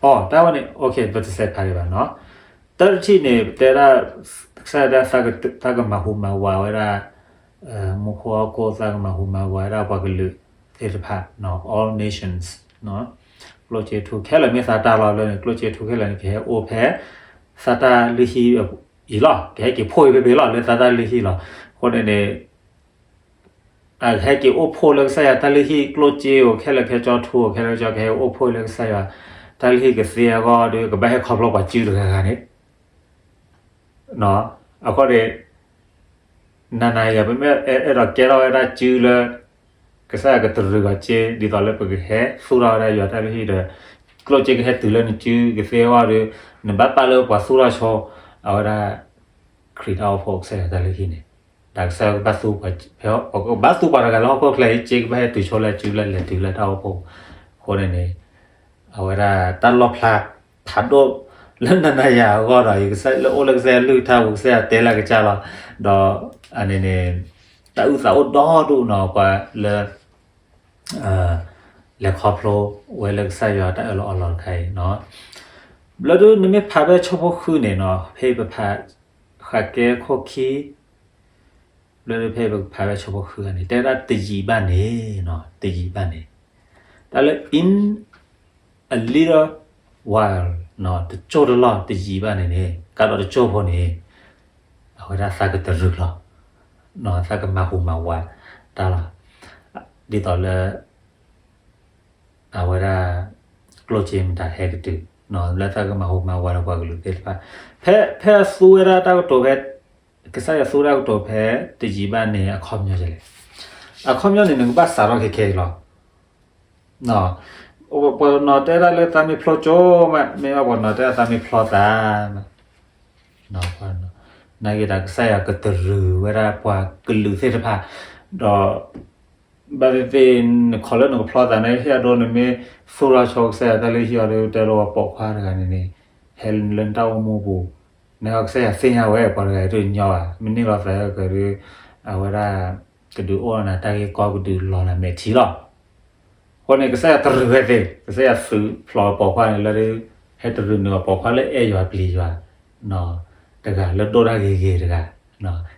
အီ တၢ်ဝဲန့ၣ် အိၣ်ခ့ ပတစဲးဖးဒံးဘၣ်နီၤ. တၢ်တထံၣ်န့ၣ် ပတဲဒၣ် ကစၢ်ယွၤ တၢ်ကမၤဟူးမၤဝးဝဲဒၣ် မူခိၣ်ဟီၣ်ခိၣ်, တၢ်ကမၤဟူးမၤဝးဝဲဒၣ်ပှၤကလုာ်သ့ၣ်တဖၣ် all nations နီၤ. ကျိၣ်စ့ထူခဲလၢာ်မ့ၢ်သးတၢ်လီၤ, ဘျီန့ၣ် ကျိၣ်စ့ထူခဲလၢာ်န့ၣ် ကဟဲအိၣ်ဖဲ သးတၢ်လုၢ်ဟံၣ်အံၤလီၤ, ကဟဲက့ၤဖှိၣ်အံၤဖဲဖဲလီၤ လၢသးတၢ်လုၢ်ဟံၣ်လီၤ. အဃိန့ၣ်န့ၣ် အကဟဲက့ၤအိၣ်ဖှိၣ်လၢကစၢ်ယွၤတၢ်လုၢ်ဟံၣ်, ကျိၣ်စ့အိၣ်ခဲလၢာ်ခဲဆ့, ထူအိၣ်ခဲလၢာ်ခဲဆ့အိၣ်ဖှိၣ်လၢကစၢ်ယွၤတၢ်လုၢ်ဟံၣ်ကသ့အဂီၢ်ဒီး ကဘၣ်ဟဲခီဖျိပှၤစုတဂၤဂၤန့ၣ် အဃိန့ၣ် နၤနၤယၤယၤပမ့ၢ်အဲၣ်ဒိးကဲထီၣ်ဝဲဒၣ်စုလၢ ကစၢ်ယွၤကတရံးဘၣ်စ့ ဒ်သိးလၢပကဟဲသူၣ်ထီၣ်ဝဲဒၣ်ယွၤတၢ်လုၢ်ဟံၣ်ဒီး ကျိၣ်စ့ကဟဲတုၤလၢနစုကသ့အဂီၢ်ဒီး နဘၣ်ပာ်လၢပှၤသူၣ်ထီၣ်ဆိ အဝဲဒၣ် ခရံာ်တၢ်အိၣ်ဖှိၣ် ကစၢ်ယွၤတၢ်လုၢ်ဟံၣ်န့ၣ်, ဒီးကစၢ်ယွၤကဘၣ်သူပှၤ, ကဘၣ်သူပှၤတဂၤလၢဟီၣ်ခိၣ်ချၢအံၤ စ့ကဘၣ်ဟဲတုၤဆိလၢစုလၢလဲၤတုၤလၢတၢ်အိၣ်ဖှိၣ်. အဃိန့ၣ်န့ၣ် အဝဲဒၣ်တၢ်လီၣ်ဖျါဖးဒိၣ်လၢနၤနၤယၤအဂီၢ်ဒီး ယကစၢ်လၢအိၣ်လၢကစၢ်ယွၤအကလုၢ်ကထါပူၤ ကစၢ်ယွၤတဲလၢကစၢ်လီၤ. ဒီးအန့ၣ်န့ၣ် တၢ်အုၣ်သးအိၣ်ဒီဒိၣ်နီၤ ပှၤလၢ လဲၤခီဖျိဝဲလၢကစၢ်ယွၤတၢ်အၢၣ်လီၤအီလီၤတခါအံၤနီၤ. ဘျီဒုးနမ့ၢ်ဖးဖဲဆိဖိဃုန့ၣ်နီၤ, ဖဲပဖးဃးကဲခိၣ်ခံ, ဘျီဒုးဖဲပကဖးဖဲဆိဖိဃုန့ၣ် တဲဝဲဒၣ်တယံာ်ဘၣ်န့ၣ်နီၤ, တယံာ်ဘၣ်န့ၣ်, တၢ်လၢ in a little while နီၤ, တကၠိၢ်တလီၢ် တယံာ်ဘၣ်န့ၣ်န့ၣ် ကးဒီးတကၠိၢ်ဖိန့ၣ် အဝဲဒၣ်သးကတရံးလီၤ, သးကမၤဟူးမၤဝးတၢ်လီၤ, ဒ်သိးလၢ အဝဲဒၣ် ကျိၣ်စ့မတၤဟဲကတုၤ လၢသးကမၤဟူးမၤဝးဒီးပှၤကလုာ်သ့ၣ်တဖၣ်, ဖဲ ဖဲအသူဝဲဒၣ်တၢ်ကတိၤဖဲ ကစၢ်ယွၤသူတၢ်ကတိၤဖဲ တယံာ်ဘၣ်န့ၣ် အခီပညီလဲၣ်, အခီပညီန့ၣ် နကဘၣ်စးထီၣ်ခဲခဲအံၤလီၤ. ပှၤနီၤတဲဒၣ်လၢသးမ့ၢ်ဖျိကၠိမး, မ့ၢ်ဘၣ်ပှၤနီၤတဲဒၣ်သးမ့ၢ်ဖျီသး နာ်က့ဒီး ကစၢ်ယွၤကတရံးဝဲဒၣ်ပှၤကလုာ်သ့ၣ်တဖၣ်, ဒီး ဘၣ်သ့ၣ်သ့ၣ် နခီၣ်လၢနကဖျီသးန့ၣ် ဟ့ၣ်အဒိ နမ့ၢ်သူၣ်ထီၣ်ဆိကစၢ်ယွၤတၢ်လုၢ်ဟံၣ်အီၤဒီး တဲလီၤပှၤပိာ်ခွါတဂၤန့ၣ်န့ၣ် ဟဲလၢနတၢ်အိၣ်မူပူၤ, နကစၢ်ယွၤသ့ၣ်ညါဝဲ ပှၤတဂၤအံၤတညီဘၣ်, မ့ၢ်န့ၢ်လီၤသးကဒီး အဝဲဒၣ် ကဒုးအိၣ်နၤတၢ်ဂ့ၢ်ကီ ကဒုးလီၤနၤမဲာ်ထံလီၤ. အဃိန့ၣ် ကစၢ်ယွၤတရံးဝဲသ့ၣ်, ကစၢ်ယွၤသုးဖျိးပိာ်ခွါန့ၣ်လၢ ဟဲတရံးနုာ်အပိာ်ခွါလၢအဲၣ်ယွၤပျံၤယွၤ တဂၤလၢဒိၣ်တၢ်ဂ့ၤဂ့ၤတဂၤ,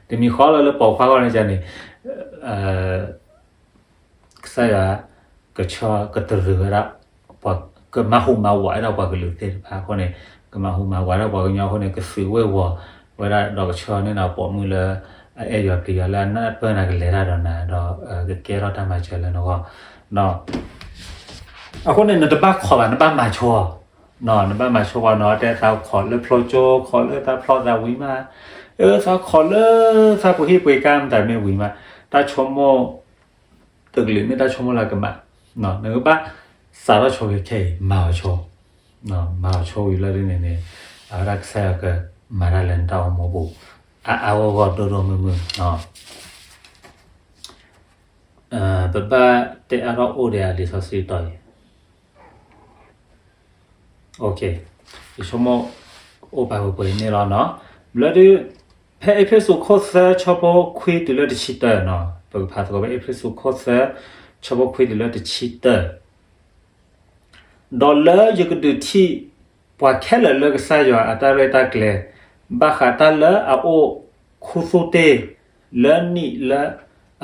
တမံၤဃီလၢလၢပိာ်ခွါဂီၢ်န့ၣ်န့ၣ် ကစၢ်ယွၤ ကဆှၢကတရံးဝဲဒၣ် ကမၤဟူးမၤဝးဝဲဒၣ်ပှၤကလုာ်သ့ၣ်တဖၣ်အဃိန့ၣ် ကမၤဟူးမၤဝးဝဲဒၣ်ပှၤကညီအဃိန့ၣ် ကသုးဝ့ၢ်ဝီၤဝဲဒၣ်ဒီးကဆှၢန့ၢ်နၤပိာ်မုၣ်လၢ အအဲၣ်ယွၤပျံၤယွၤလၢအနၢ်ပၢၢ်နၤကလဲၤတၢ်ဒီးနၤဒီး ကကဲထီၣ်တၢ်မၤစၢၤလၢနဂီၢ် အဃိန့ၣ် နတဘၣ်ခိးဘၣ် နဘၣ်မၤဆိအီၤ, နဘၣ်မၤဆိပှၤနီၤ တဲသးခိးလၢဖျိကၠိ ခိးလၢသးဖျီသးဝံၤမး, သးခိးလၢသးပှ့ၤဟံၣ်ပှ့ၤကါမတၤမ့ၢ်ဝံၤမး, တၢ်ဆိကမိၣ် တကလုာ်မ့ၢ်တၢ်ဆိကမိၣ်လၢကမၣ်, နကဘၣ်စးထီၣ်ဆိခဲခဲအံၤ မၤအီၤဆိ, မၤအီၤဆိဝံၤလၢဒ်န့ၣ်န့ၣ် အဝဲဒၣ်ကစၢ်ယွၤကမၤတၢ်လၢနတၢ်အိၣ်မူပူၤ အါအါဂီၢ်ဂီၢ်ဒိၣ်ဒိၣ်မုၢ်မုၢ် ပဘၣ်တဲအါထီၣ်အိၣ်ဒီးအလံာ်စီဆှံတီၤအံၤ, ယဆိကမိၣ် အိၣ်ပာ်ပှဲၤပှဲၤန့ၣ်လီၤနီၤ. ဘျီဒုး ဖဲအ့းဖ့းစူးခိၣ်သၢ ဆၢဖိခွံတုၤလၢတဆံတၢနီၤ, ပကဖးသကိးဖဲအ့းဖ့းစူးခိၣ်သၢ ဆၢဖိခွံတုၤလၢတဆံတၢ ဒီးလၢယကဒုးထံၣ်ပှၤခဲလၢာ်လၢကစၢ်ယွၤအတၢ်ရဲၣ်တၢ်ကျဲၤ ဘၣ်ဃးတၢ်လၢအအိၣ်ခူသူၣ်တ့ၢ်လၢနံၣ်လၢ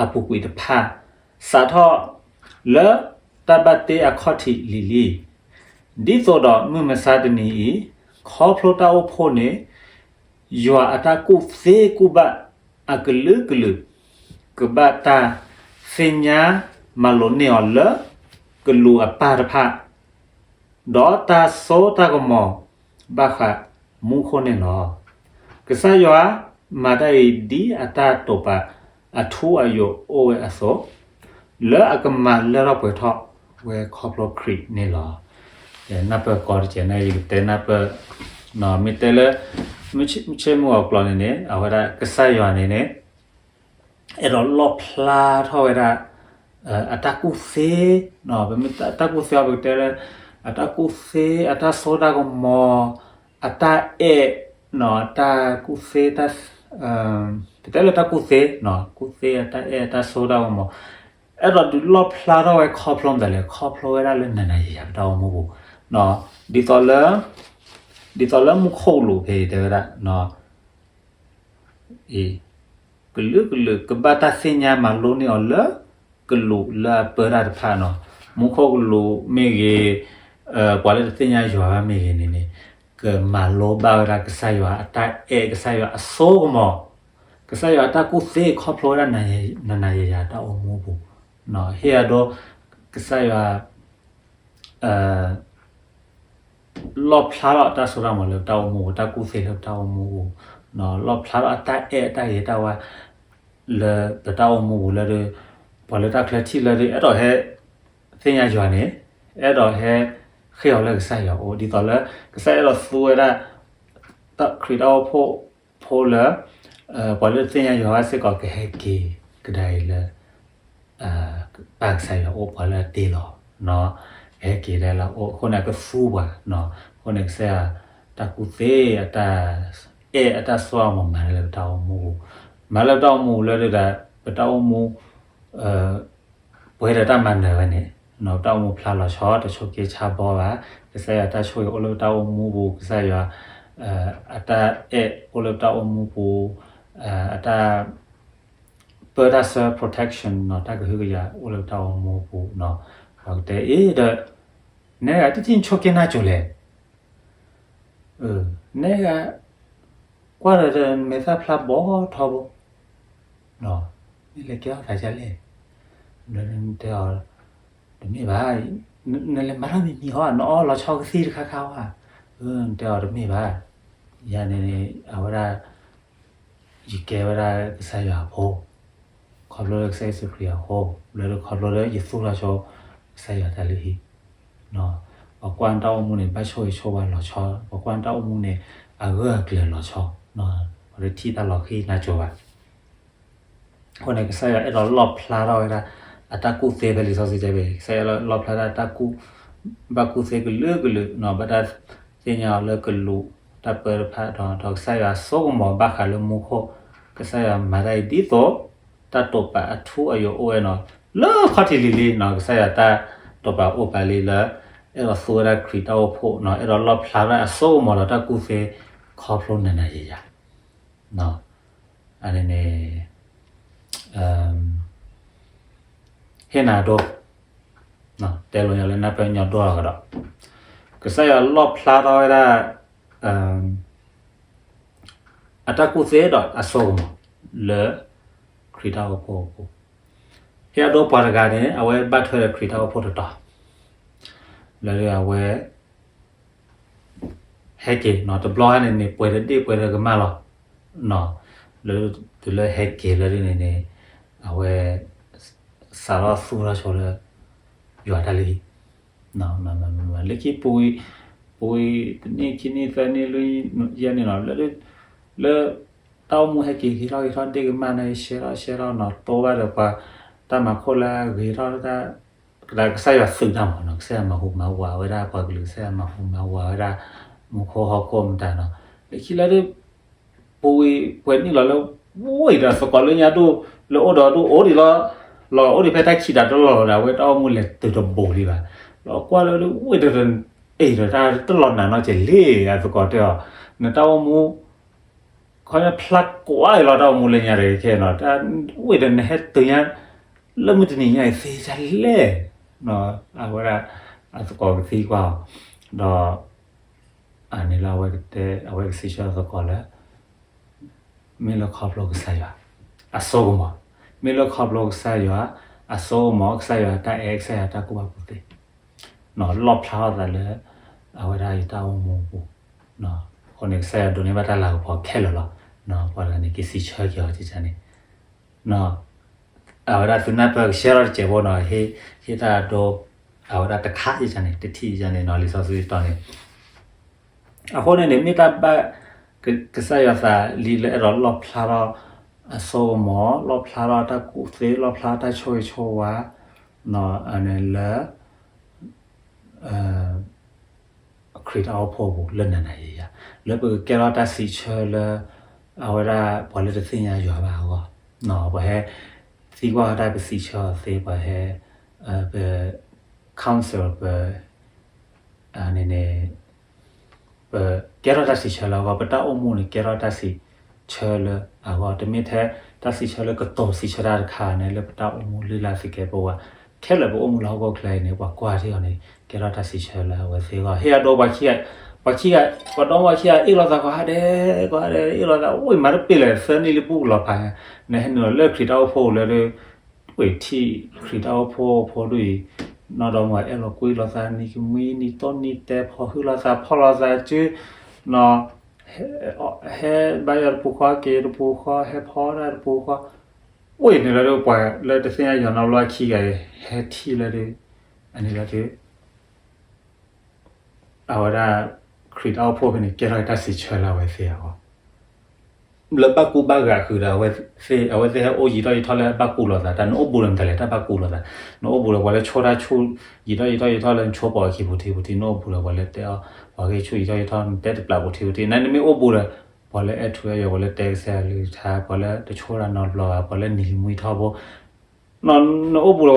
အပူၤကွံာ်တဖၣ် စးထီၣ်လၢတၢ်ဘၣ်တ့အခီၣ်ထံးလံၤလံ, ဒ်သိးဒီးမုၢ်မဆါတနံၤအံၤ ခီဖျိတၢ်အိၣ်ဖှိၣ်န့ၣ် ယွၤအတၢ်ကူၣ်သ့ကူၣ်ဘၣ်အကလုာ်ကလုာ် ကဘၣ်တၢ်သ့ၣ်ညါမၤလိာ်န့ၢ်အီၤလၢကလူးအပၢ်တဖၣ်, ဒီးတၢ်စိတၢ်ကမီၤဘၣ်ဃးမူခိၣ်န့ၣ်လီၤ. ကစၢ်ယွၤမၤတၢ်အံၤဒ်အတၢ်တိာ်ပာ်အထူအယိာ်အိၣ်ဝဲအသိး, လၢအကမၤလၢထီၣ်ပှဲၤထီၣ်ဝဲခီဖျိခရံာ်န့ၣ်လီၤ. နၢ်ပၢၢ်ကီတကဲးန့ၣ် ယကတဲနၢ်ပၢၢ်, မ့ၢ်တဲလၢ မုၢ်ဆ့ၣ်မုၢ်ဂီၤကျိာ်န့ၣ်န့ၣ် အဝဲဒၣ်ကစၢ်ယွၤန့ၣ်န့ၣ် အဲၣ်ဒိးလီၣ်ဖျါထီၣ်ဝဲဒၣ် အတၢ်ကူၣ်သ့, ပမ့ၢ်တၢ်ကူၣ်သ့အီၤ ပကတဲလၢ အတၢ်ကူၣ်သ့, အတၢ်စိတၢ်ကမီၤ, အတၢ်အဲၣ်, တၢ်ကူၣ်သ့, ပတဲလၢတၢ်ကူၣ်သ့, ကူၣ်သ့အတၢ်အဲၣ် အတၢ်စိတၢ်ကမီၤ, အဲၣ်ဒိးဒုးလီၣ်ဖျါထီၣ်ဝဲခီဖျိမတၤလဲၣ်, ခီဖျိဝဲဒၣ်လၢနၤနၤယၤယၤပတၢ်အိၣ်မူပူၤ, ဒ်သိးလၢ ဒ်သိးလၢမူခိၣ်ကလူးဖဲအံၤတဲဝဲဒၣ် အံၤ ကလုာ်ကလုာ်ကဘၣ်တၢ်သ့ၣ်ညါမၤလိန့ၢ်အီၤလၢ ကလူးလၢအပၢတၢ်တဖၣ်နီၤ, မူခိၣ်ကလူးမ့ၢ်ဂ့ၤ, ပှၤလၢတသ့ၣ်ညါယွၤဘၣ်မ့ၢ်ဂ့ၤန့ၣ်န့ၣ်, ကမၤလိဘၣ်ဝဲဒၣ်ကစၢ်ယွၤအတၢ်အဲၣ် ကစၢ်ယွၤအစိကမီၤ, ကစၢ်ယွၤအတၢ်ကူၣ်သ့ခီဖျိဝဲဒၣ် နၤနၤယၤယၤတၢ်အိၣ်မူပူၤ, ဟ့ၣ်အဒိ ကစၢ်ယွၤ လီၣ်ဖျါထီၣ်အတၢ်စိတၢ်ကမီၤလၢပတၢ်အိၣ်မူပူၤ, တၢ်ကူၣ်သ့လၢပတၢ်အိၣ်မူပူၤ, လီၣ်ဖျါထီၣ်အတၢ်အဲၣ်အတၢ်ဂ့ၤတၢ်ဝါ လၢပတၢ်အိၣ်မူပူၤလၢ ပှၤလၢတၢ်ချၢထံၣ်လၢ အဲၣ်ဒိးဟဲသ့ၣ်ညါယွၤန့ၣ်, အဲၣ်ဒိးဟဲဃ့ၢ်အီၤလၢကစၢ်ယွၤအအိၣ်, ဒ်သိးလၢ ကစၢ်ယွၤအဲၣ်ဒိးသူဝဲဒၣ် ခရံာ်တၢ်အိၣ်ဖှိၣ်ဖိလၢ ပှၤလၢတသ့ၣ်ညါယွၤဘၣ်စ့ၢ်ကီး ကဟဲက့ၤကဒါအံၤလၢ ပၢ်ကစၢ်ယွၤအအိၣ်, ပှၤလၢအတ့လီၤ ကဟဲက့ၤဒၣ်လၢအအိၣ်အဃိန့ၣ် အကသူပှၤ, အဃိန့ၣ် ကစၢ်ယွၤတၢ်ကူၣ်သ့ အတၢ်အဲၣ်အတၢ်စိအမၤမၤလၢပတၢ်အိၣ်မူပူၤ, မၤလၢပတၢ်အိၣ်မူလၢဒုးဒီး ပတၢ်အိၣ်မူ ပှဲၤဒီးတၢ်မၤနၢၤဝဲန့ၣ်, ပတၢ်အိၣ်မူဖျါလီၤဆီ တဆိးက့ဆါဘီဘၣ်, ကစၢ်ယွၤတၢ်ဆိၣ်ဂ့ၤအိၣ်လၢပတၢ်အိၣ်မူပူၤ, ကစၢ်ယွၤ အတၢ်အဲၣ်အိၣ်လၢပတၢ်အိၣ်မူပူၤ, အတၢ် ပၢတၢ်ဆၢ protection နီၤ, တၢ်ကဟုကယာ်အိၣ်လၢပတၢ်အိၣ်မူပူၤနီၤ, ပှၤကတဲအ့ၣ်ဒီး နဲဒၣ်တထံၣ်ဆိးက့နၢ်စိၤလဲၣ်, နဲဒၣ် ကွၢ်ဒီးမဲာ်သၣ်ဖျါဘီထီဘိ, မ့ၢ်လဲၤကဲထီၣ်သးဒ်လဲၣ်, တဲအီၤ တမ့ၢ်ဘၣ်, နလဲၤမၤထီၣ်မံၤမံၤဟီ, နအီလီၤဆီကသံၣ်တခါခါဝဲ, တဲအီၤတမ့ၢ်ဘၣ်, ယၤန့ၣ်န့ၣ် အဝဲဒၣ် ယကဲဝဲဒၣ်ကစၢ်ယွၤအဖိ, ခီဖျိလၢကစၢ်ယ့ၣ်ၡူးခရံာ်အဃိ, လၢခီဖျိလၢယသူၣ်ထီၣ်ဆိ ကစၢ်ယွၤတၢ်လုၢ်ဟံၣ်, ပှၤကွၢ်နတၢ်အိၣ်မူန့ၣ် ဘၣ်ဆိၣ်ဂ့ၤဆိၣ်ဝါလီၤဆီ, ပှၤကွၢ်နတၢ်အိၣ်မူန့ၣ် အဂၢၢ်အကျၢၤလီၤဆီ, ပှၤတထံၣ်တၢ်လီၤဃံၤနၢ်စိၤဘၣ် အဃိန့ၣ် ကစၢ်ယွၤအဲၣ်ဒိးလီၣ်ဖျါထီၣ်ဝဲဒၣ် အတၢ်ကူၣ်သ့ဖဲလံာ်စီဆှံတဲဝဲ, ကစၢ်ယွၤလီၣ်ဖျါဒၣ်တၢ်ကူၣ်, ဘၣ်ကူၣ်သ့ကလုာ်ကလုာ်နီၤ, ဘၣ်တၢ်သ့ၣ်ညါအီၤလၢကလူးတၢ်ပၢတဖၣ်ဒီး ဒီးကစၢ်ယွၤစိကမီၤဘၣ်ဃးလၢမူခိၣ်, ကစၢ်ယွၤမၤတၢ်အံၤဒ်သိး တၢ်တိာ်ပာ်အထူအယိာ်အိၣ်ဝဲနီၤ, လၢခီၣ်ထံးလံၤလံၤနီၤ, ကစၢ်ယွၤတၢ်တိာ်ပာ်အိၣ်ပာ်လံလၢ အဲၣ်ဒိးသူဝဲဒၣ်ခရံာ်တၢ်အိၣ်ဖှိၣ်နီၤ, အဲၣ်ဒိးလီၣ်ဖျါဝဲဒၣ်အစိကမီၤဒီးတၢ်ကူၣ်သ့ခီဖျိနၤနၤယၤယၤ အန့ၣ်န့ၣ် ဟ့ၣ်နၤဒိ, တဲလိာ်ညီလၢနၢ်ပၢၢ်ညီဒိလီၤကဒီး, ကစၢ်ယွၤလီၣ်ဖျါထီၣ်ဝဲဒၣ် အတၢ်ကူၣ်သ့ဒီးအစိကမီၤ လၢခရံာ်တၢ်အိၣ်ဖှိၣ်အပူၤ, ဟ့ၣ်အဒိပှၤတဂၤန့ၣ် အဝဲဘၣ်ထွဲဒီးခရံာ်တၢ်အိၣ်ဖှိၣ်တတီၤ, လၢအဝဲ ဟဲက့ၤနီၤ, တဘျီဟါန့ၣ်န့ၣ် ပှဲၤတဒ့ၣ်ပှဲၤတကမၣ်လီၤ, လၢ တုၤလၢဟဲက့ၤလၢဒ်န့ၣ်န့ၣ် အဝဲ စးထီၣ်သူၣ်ထီၣ်ဆိလၢ ယွၤတၢ်လုၢ်ဟံၣ်, လၢခံပူၤ ပူၤတနံၣ်ခံနံၣ်သၢနံၣ်လွံၢ်ယဲၢ်နံၣ်လီၤ, လၢ တၢ်အိၣ်မူဟဲက့ၤဂ့ၤထီၣ်ဂ့ၤထီၣ်ဒ့ၣ်ကမၣ်န့ၣ် ရှဲထီၣ်ရှဲထီၣ်နီၤ, တိဘၣ်ဒီးပှၤ တၢ်မၤခိၣ်လၢအဂ့ၤထီၣ်တၢ် ကစၢ်ယွၤသုးတၢ်မၤနီၤ, ကစၢ်ယွၤမၤဟူးမၤဝးဝဲဒၣ်ပှၤကလုာ်, ကစၢ်ယွၤမၤဟူးမၤဝးဝဲဒၣ် မူခိၣ်ဟီၣ်ခိၣ်မတၤနီၤ, လၢခံလၢ ပူၤဝံၤပှဲၤနံၣ်လီၤလၢ ဝံၤဒီးသကိးလၢညါဒိၣ် လၢအိၣ်ဒီးဒိၣ်အိၣ်ဒံးလီၤ, လီၤအိၣ်ဒံးဖဲတၢ်ခံးတၢ်တလီၢ်လီၤဒီး အဝဲတၢ်အိၣ်မူလဲၤတုၤတဘိလံဘၣ်, လီၤကွၢ်လၢဝံၤဒီး အဲၣ်ဒီးတၢ်တလီၤနးနီတစဲးလံ, အသကိးတဲအီၤ, နတၢ်အိၣ်မူ ခီဖျိဖျါကွၢ်အံၤလီၤ တၢ်အိၣ်မူလၢညါတဂ့ၤခဲနီၤ, ဝံၤဒီးနဟဲတုၤညါ လၢမုၢ်တနံၤညါအံၤသ့ဒ်လဲၣ်, အဝဲဒၣ် အသကိးကသံကွၢ်အီၤ, ဒီး အန့ၣ်လၢအဝဲကတဲ အဝဲကစံးဆၢအသကိးလၢ မ့ၢ်လၢခီဖျိကစၢ်ယွၤ အစိကမီၤ, မ့ၢ်လၢခီဖျိကစၢ်ယွၤ အစိကမီၤ ကစၢ်ယွၤတၢ်အဲၣ် ကစၢ်ယွၤတၢ်ကူၣ်ဘၣ်ကူၣ်သ့ လီၣ်ဖျါထီၣ်သးလၢ အဝဲဒၣ်ယတၢ်အိၣ်မူအပူၤ, အဃိန့ၣ် ကစၢ်ယွၤဒိးန့ၢ်ဘၣ်တၢ်လၤကပီၤခဲလၢာ်လီၤ. ပှၤတဂၤန့ၣ် ကစံးဆၢက့ၤအီၤန့ၣ်, အဝဲဒၣ်သုနၢ်ပၢၢ်ကဆှဲထီၣ်တစဲးဖိနီၤ, ဟ့ၣ်တၢ်ဒိ အဝဲဒၣ်တခါန့ၣ် တထံၣ်န့ၣ်နီၤ, လံာ်စီဆှံတီၤန့ၣ် အဃိန့ၣ်န့ၣ် မ့ၢ်တၢ်ဘၣ်ကစၢ်ယွၤသးလံလၢအဲၣ်ဒိးလီၣ်ဖျါထီၣ်အစိကမီၤ, လီၣ်ဖျါထီၣ်တၢ်ကူၣ်သ့, လီၣ်ဖျါထီၣ်တၢ်ဆိၣ်ဂ့ၤဆိၣ်ဝါ လၢ ခရံာ်တၢ်အိၣ်ဖှိၣ်အပူၤလၢနၤနၤယၤယၤ, လၢပကကဲထီၣ်တၢ်စံးဆၢလၢ အဝဲဒၣ်ပှၤလၢတသ့ၣ်ညါယွၤဘၣ်အဂီၢ်, ပှၤဟဲသံကွၢ်တၢ်ပစံးဆၢအီၤသ့, ပှၤဟဲ ပ counsel ပ န့ၣ်န့ၣ် ပကဲထီၣ်တၢ်စံးဆၢလၢအဂီၢ်, ပတၢ်အိၣ်မူန့ၣ် ကဲထီၣ်တၢ်စံးဆၢလၢအဂီၢ်, တမ့ၢ်ထဲတၢ်စံးဆၢလၢကတိၤစံးဆၢတၢ်တခါန့ၣ် လၢပတၢ်အိၣ်မူလုၢ်လၢ်သကဲးပဝး ခဲလၢာ်ပအိၣ်မူလၢဟီၣ်ခိၣ်ချၢအံၤန့ၣ် ပှၤကွၢ်ထံအီၤန့ၣ် ကဲထီၣ်တၢ်စံးဆၢလၢအဝဲသ့ၣ်အဂီၢ်, ဟ့ၣ်အဒိပှၤခံဂၤ, ပှၤခံဂၤ, ပှၤဒီမါဝၤခံဂၤ အ့ၣ်လိာ်သးကိးဂၤဒဲး, ကိးဂၤဒဲး အ့ၣ်လိာ်သး, အိၣ်မၤတပ့ၢ်လဲၣ်, သၢနံၣ်လၢပူၤကလီၤဖးညါ, နဟဲနုာ်လီၤလၢခရံာ်တၢ်အိၣ်ဖှိၣ်လၢဒုး ဝဲထံၣ်ခရံာ်တၢ်အိၣ်ဖှိၣ်ဖိဒုးအံၤ, နီၢ်ဒီမါဝၤအဲၣ်လိာ်ကွံလိာ်သး နံၤကမှံ နံၤတိၢ်နံၤတဲ ဖီၣ်ဟုလိာ်သး ဖီၣ်လိာ်သးစု, နီၢ် ဟဲဘါယွၤတပူၤဃီ က့ၤတပူၤဃီ ဟဲဖီတၢ်တပူၤဃီ, အိၣ်အံၤန့ၣ်လၢဒုး ပှၤလၢတသ့ၣ်ညါယွၤနီတဘျီခံဂၤအံၤ ဟဲထံၣ်လၢဒုး အန့ၣ်လၢဒုး အဝဲဒၣ် ခရံာ်တၢ်အိၣ်ဖှိၣ်ဖဲန့ၣ် ကဲထီၣ်တၢ်စံးဆၢလၢအဝဲသ့ၣ်အဂီၢ်, လၢဘၣ်ကူဘၣ်ဂာ်ဃုာ်ဒီး အဝဲသ့ၣ်ဟဲအိၣ်ယံာ်ထီၣ်ယံာ်ထီၣ်လၢဘၣ်ကူလိာ်သး, တၢ်နအိၣ်ဘူးလၢမတၤလဲၣ် တၢ်ဘၣ်ကူလိာ်သး, နအိၣ်ဘူးလၢပှၤလၢဆိတၢ်ဆူၣ် ယံာ်ထီၣ်ယံာ်ထီၣ်ယံာ်ထီၣ်လၢနဆိပှၤခံပူၤထံပူၤထံ, နအိၣ်ဘူးလၢပှၤလၢတဲအီၤ ပှၤဂ့ၢ်ဆူၣ်ယံာ်ထီၣ်ယံာ်ထီၣ် နတဲတပျးပူၤထံပူၤထံ, နမ့ၢ်အိၣ်ဘူးလၢ ပှၤလၢအဲၣ်ထူအဲၣ်ယွၤ ပှၤလၢတဲကစၢ်ယွၤကလုၢ်ကထါ ပှၤလၢတဆိတၢ်နီတဘျီဘၣ် ပှၤလၢနံၤကမှံထီဘိ နအိၣ်ဘူးလၢပှၤနံၤကမှံထီဘိ အနံၣ်တဆံလၢ နသူၣ်နသးန့ၣ်ဟဲက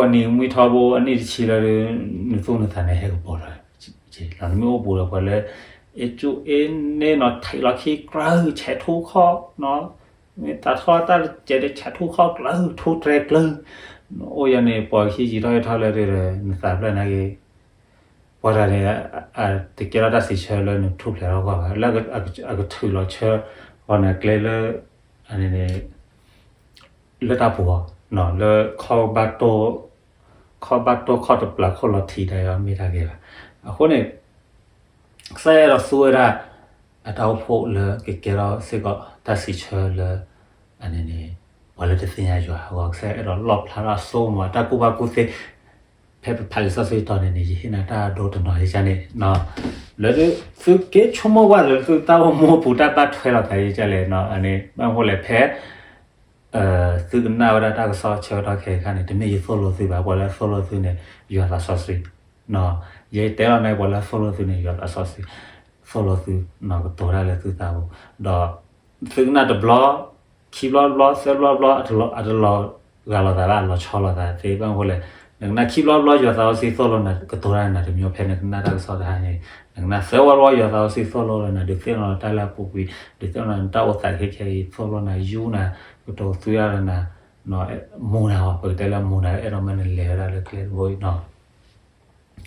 ပီၤလီၤ, နမ့ၢ်အိၣ်ဘူးလၢပှၤလၢ အ့ၣ်ကူအ့ၣ်န့ၣ်နီၤ ထံးလီၤခံကြၢး ဆဲးထူခီၣ်, မ့ၢ်သးထီၣ်တၢ်တစဲးဒီး ဆဲးထူခီၣ်ကြၢး ထူတြဲၤကျၢၤ, နအိၣ်ယၤန့ၣ် ပှၤခံယံာ်ထီၣ်ယံာ်ထီၣ်လၢဒုးဒီး နသးဖျၢၣ်နာ်က့ ပှၤတဂၤန့ၣ် တကဲထီၣ်တၢ်စံးဆၢလၢနထူၣ်ဖျဲးထီၣ်အဂီၢ်ဘၣ်, လၢအကထုးလီၤဆၢ ပှၤန့ၣ်ကျဲလၢ န့ၣ် လၢတၢ်ပူၤအီၤ လၢ ခီဘၣ်တိၢ်ခီၣ်တပျၢၤခိၣ်လီၤထံးဒီး မ့ၢ်တၢ်ဂ့ၤဘၣ်. အဃိန့ၣ် ကစၢ်ယွၤအဲၣ်ဒိးသူဝဲဒၣ် အတၢ်အိၣ်ဖှိၣ်လၢကကဲထီၣ်စ့ၢ်ကီးတၢ်စံးဆၢလၢ န့ၣ် ပှၤလၢတသ့ၣ်ညါယွၤအဂီၢ်, ကစၢ်ယွၤအဲၣ်ဒိးလီၣ်ဖျါထီၣ်အစိကမီၤ တၢ်ကူၣ်ဘၣ်ကူၣ်သ့, ဖဲပဖးလံာ်စီဆှံတီၤန့ၣ်န့ၣ် ယဟ့ၣ်နၤတၢ်ဒိတနီၤယကန့ၣ် လၢ သုက့ၤဆိကမိၣ်ဝဲလၢသုတၢ်အိၣ်မူအပူၤ တၢ်ဘၣ်ထွဲလိာ်သးယကလဲၣ်န့ၣ်, ဘၣ်မနုၤလဲၣ် ဖဲ သုကနၣ်ဝဲဒၣ်တၢ်ကစီၣ်ဆၢကတီၢ်ခဲအံၤအခါန့ၣ် တမ့ၢ်ယသိၣ်လိသုဘၣ်, ပှၤလၢအသိၣ်လိသုန့ၣ် ယွၤသးစီဆှံ, ယတဲလီၤန့ၣ် ပှၤလၢအသိၣ်လိသုန့ၣ် ယွၤသးစီဆှံ သိၣ်လိသု ကတိၤတၢ်လၢသုသးပူၤ, ဒီး သုကနၣ်တဘျီ ခံဘျီတဘျီ သၢဘျီတဘျီ အတလီၤဂာ်လိာ်သးဘၣ် အလီၤဆီလိာ်သးသ့ ဘၣ်မနုၤလဲၣ်, နကနၣ်ခံဘျီတဘျီ ယွၤသးစီဆှံသိၣ်လိနၤ ကတိၤတၢ်နၤတမံၤ ဖဲနကနၣ်တၢ်ကစီၣ်တဟါန့ၣ် နကနၣ်သၢဘျီတဘျီ ယွၤသးစီဆှံသိၣ်လိနၤ ဒုးသ့ၣ်နီၣ်နၤတၢ်လၢအပူၤကွံာ် ဒုးသ့ၣ်နီၣ်နၤနတၢ်အိၣ်သးခဲခဲအံၤ သိၣ်လိနၤ ယူနၤ ကတိၤသူယၤလၢနၤ မူနၤအီၤ ပကတဲလၢမူနၤ အဲၣ်ဒိးမၢနလဲၤဝဲဒၣ်လၢကျဲတဘိအံၤနီၤ.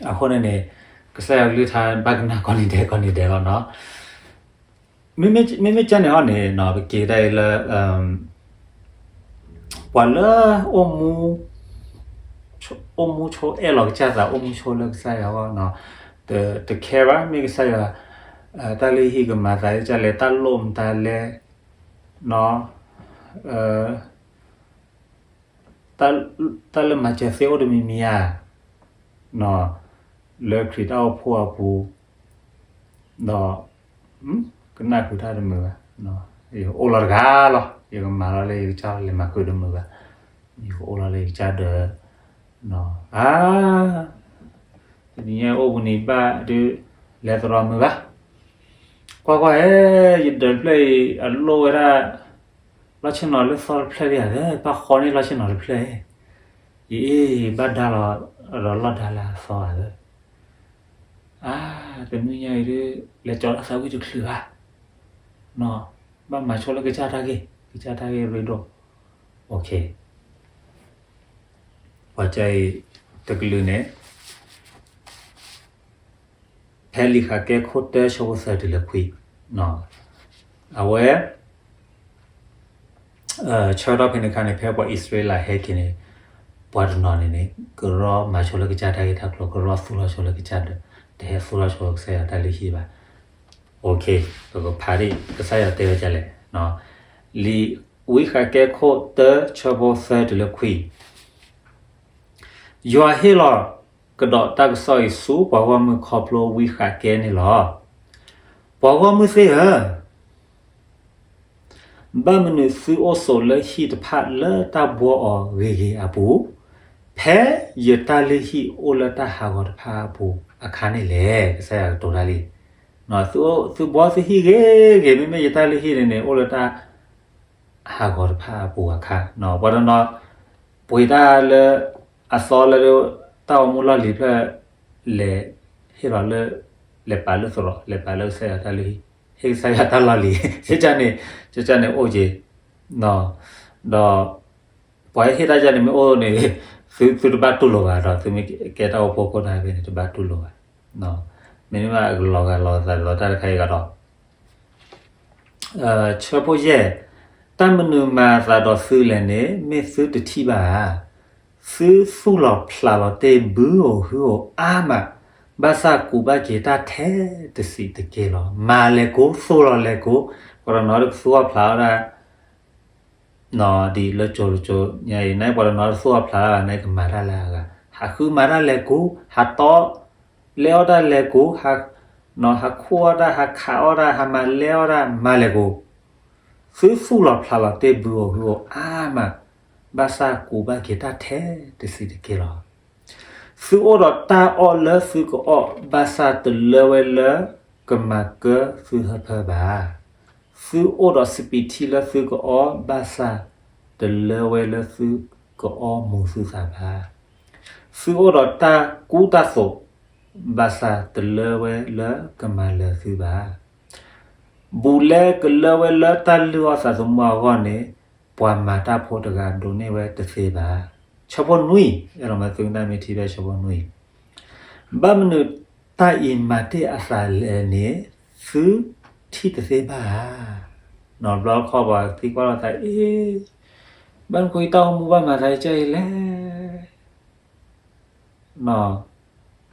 အဃိန့ၣ်န့ၣ် ကစၢ်ယွၤကလုၢ်ကထါဘၣ်ကနၣ်ကိးနံၤဒဲးကိးနံၤဒဲးလီၤနီၤ. မ့မ့ၢ်ကဲန့ၣ်ဟီန့ၣ်နီၤ ပက့ၤဒၣ်အံၤလၢ ပှၤလၢ အိၣ်မူဆိအဲၣ်လီၤကစၢ်သး အိၣ်မူဆိလၢကစၢ်ယွၤအဂီၢ်နီၤ တခဲဘၣ် မ့ၢ်ကစၢ်ယွၤ တၢ်လုၢ်ဟံၣ်ကမၤသးဒ်လဲၣ် တၢ်လိၣ်မတၤလဲၣ်နီၤ တၢ်လၢမၤစၢၤသ့အိၣ်တမံၤမံၤဧါ လၢခရံာ်တၢ်အိၣ်ဖှိၣ်အပူၤ ဒီး ကနၣ်ဃုာ်တၢ်တမုာ်ဘၣ်, ယကအိၣ်လီၤတဂၤလီၤ ယကမၤလီၤလၢယကစၢ်လဲၤမၤဃုာ်တမုာ်ဘၣ်, ယကအိၣ်လီၤလၢယကစၢ်ဒီး ဧါ တနံၤညါအိၣ်ပူၤန့ၣ်ဘၣ်ဒုး လဲၤသရီမုာ်ဘၣ်, ကွၢ်ကွၢ်ဧဲ ယဒၢးတဖျၢၣ်အံၤ အလိၣ်ဝဲဒၣ် လီၢ်ဆ့ၣ်နီၤလၢသီတဖျၢၣ်လံဧါ, ဘၣ်ဃီန့ၢ်လီၢ်ဆ့ၣ်နီၤတဖျၢၣ်, ယအ့ၣ် ဘၣ်ဒါလီၤ ဒီးလီၢ်ဒါလၢအသီဧါ, အါ တနံၤညါအံၤဒုး လဲၤကၠီၤလၢသးဝံၣ်တချုးဘၣ်, ဘၣ်မၤဆိလၢကစၢ်တၢ်ဂ့ၢ် ကစၢ်တၢ်ဂ့ၢ်ရ့ဒိၣ်, ပှၤကအံၤ တကလုာ်န့ၣ် ဖဲလံာ်ဃးကဲခိၣ်တၢ ဆၢဖိသၢတုၤလၢခွံ, အဝဲ ဆၢကတီၢ်ဖဲန့ၣ်အခါန့ၣ် ဖဲပှၤအံၣ်စရ့လးဟဲက့ၤန့ၣ် ပှၤတနီၤန့ၣ်န့ၣ် ကရီမၤဆိလၢကစၢ်တၢ်ဂ့ၢ်တၢ်ကျိၤ ကရီသူၣ်ထီၣ်ဆိလၢကစၢ်ဒီး တဟဲသူၣ်ထီၣ်ဆိကစၢ်ယွၤတၢ်လုၢ်ဟံၣ်ဘၣ်. ပကဖးဒံး ကစၢ်ယွၤတဲဝဲဒ်လဲၣ်, လံာ်ဝံဃးကဲခိၣ်တၢ ဆၢဖိသၢတုၤလၢခွံ, ယွၤဟ့ၣ်လီၤကဒီးတၢ်ကစီၣ်အံၤဆူပှၤဂီၢ်မုၢ်ခီဖျိဝံဃးကဲန့ၣ်လီၤ. ဘၣ်မနုၤသုအိၣ်ဆိးလၢဟံၣ်တဖၣ်လၢတၢ်ဘှီအီၤဂ့ၤဂ့ၤအပူၤ, ဖဲယတၢ်လုၢ်ဟံၣ်အိၣ်လၢတၢ်ဟးဂီၤတဖၣ်အပူၤအခါန့ၣ်လဲၣ်. ကစၢ်ယွၤကတိၤတၢ်လံ, သုဘှီသုဟံၣ်ဂ့ၤဂ့ၤ မ့မ့ၢ်ယတၢ်လုၢ်ဟံၣ်န့ၣ်န့ၣ် အိၣ်လၢတၢ်ဟးဂီၤတဖၣ်အပူၤအခါ, ပှၤတနီၤ ပှ့ၤတၢ်လၢအသီလၢ တၢ်အိၣ်မူလီၢ်လံၤဖျၢၣ် လဲၤဟ့ၣ်လီၤလၢ လဲၤပာ်လၢသရိာ် လဲၤပာ်လၢကစၢ်ယွၤတၢ်လုၢ်ဟံၣ်, ဟ့ၣ်ကစၢ်ယွၤတၢ်လီၢ်လံၤ, ကန့ၣ် ကန့ၣ်အိၣ်က့ၤ, ဒီး ပှၤဟ့ၣ်တၢ်ယၤန့ၣ်မ့ၢ်အိၣ်န့ၣ် သုသုတဘၣ်တူၢ်လိာ်ဘၣ်ဒီး သုမ့ၢ်ကဲတၢ်အိၣ်ဖှိၣ်ခိၣ်နၢ်ဖဲန့ၣ် တဘၣ်တူၢ်လိာ်ဘၣ်, မ့မ့ၢ်လီၤဂာ်လီၤသးဒီးတၢ်တခါအံၤကဒီး ဆၢဖိယဲၢ်, တၢ်မနုၤမၤအသးဒီးသုလဲၣ်န့ၣ် မ့ၢ်သုတထံၣ်ဘၣ်ဧါ. သုသူၣ်လီၤဖျးလီၤတ့ၢ်ဘုဧိၤဟုဧိၤအါမး, ဘၣ်ဆၣ်ကူးဘၣ်က့ၤတၢ်ထဲတစံးတက့ၢ်လီၤ. မၤလဲၤကူး သူၣ်လီၤလဲၤကူး, ပှၤတနီၤတကသူၣ်အီၣ်ဖျးအီၣ်ဒၣ် ဒ်လၢကၠိၤတကၠိၤညါအံၤ နပှၤတနီၤတသူၣ်အီၣ်ဖျးလၢ်ဘၣ် နကမၤတၢ်လၢအဂၤ, ဟးဃုမၤတၢ်လဲၤကူး, ဟးတီ လဲအီၣ်တၢ်လဲၤကူး, ဟးခိၣ်အီၣ်တၢ် ဟးခးအီၣ်တၢ် ဟးမၤလဲအီၣ်တၢ် မၤလဲၤကူး, သုသူၣ်လီၤဖျးလီၤတ့ၢ်ဘုဧိၤဟုဧိၤအါမး, ဘၣ်ဆၣ်ကူးဘၣ်က့ၤတၢ်ထဲတစံးတက့ၢ်လီၤ. သုအိၣ်ဒီးတၢ်အီၣ်လၢသုကအီၣ် ဘၣ်ဆၣ်တလၢဝဲလၢကမၤကၢသုဟၢဖၢဘၣ်. သုအိၣ်ဒီးစပံးထံလၢသုကအီၣ် ဘၣ်ဆၣ်တလၢဝဲလၢသုကအီမူၤသုသးဘၣ်. သုအိၣ်ဒီးတၢ်ကူတၢ်သိး ဘၣ်ဆၣ်တလၢဝဲလၢကမၤလၢၤသုဘၣ်. ဘူးလဲကလၢဝဲလၢတၢ်လုၢ်အီၣ်သးသမူအဂီၢ်န့ၣ် ပှၤမၤတၢ်ဖိတဂၤဒိးန့ၢ်ဝဲတသ့ဘၣ်. ဆၢဖိနွံ, အဲၣ်ဒိးမၤသုကနၣ်မ့ၢ်ထံဖဲဆၢဖိနွံ, ဘၣ်မနုၤတၢ်အံၤမၤတ့ၢ်အသးလဲၣ်န့ၣ် သုထံၣ်တသ့ဘၣ်ဧါ. နီၢ်ဘျီခီပှၤသံကွၢ်လိာ်သးအံၤ, ဘၣ်မနုၤဃိတၢ်အိၣ်မူဘၣ်မၤသးဒ်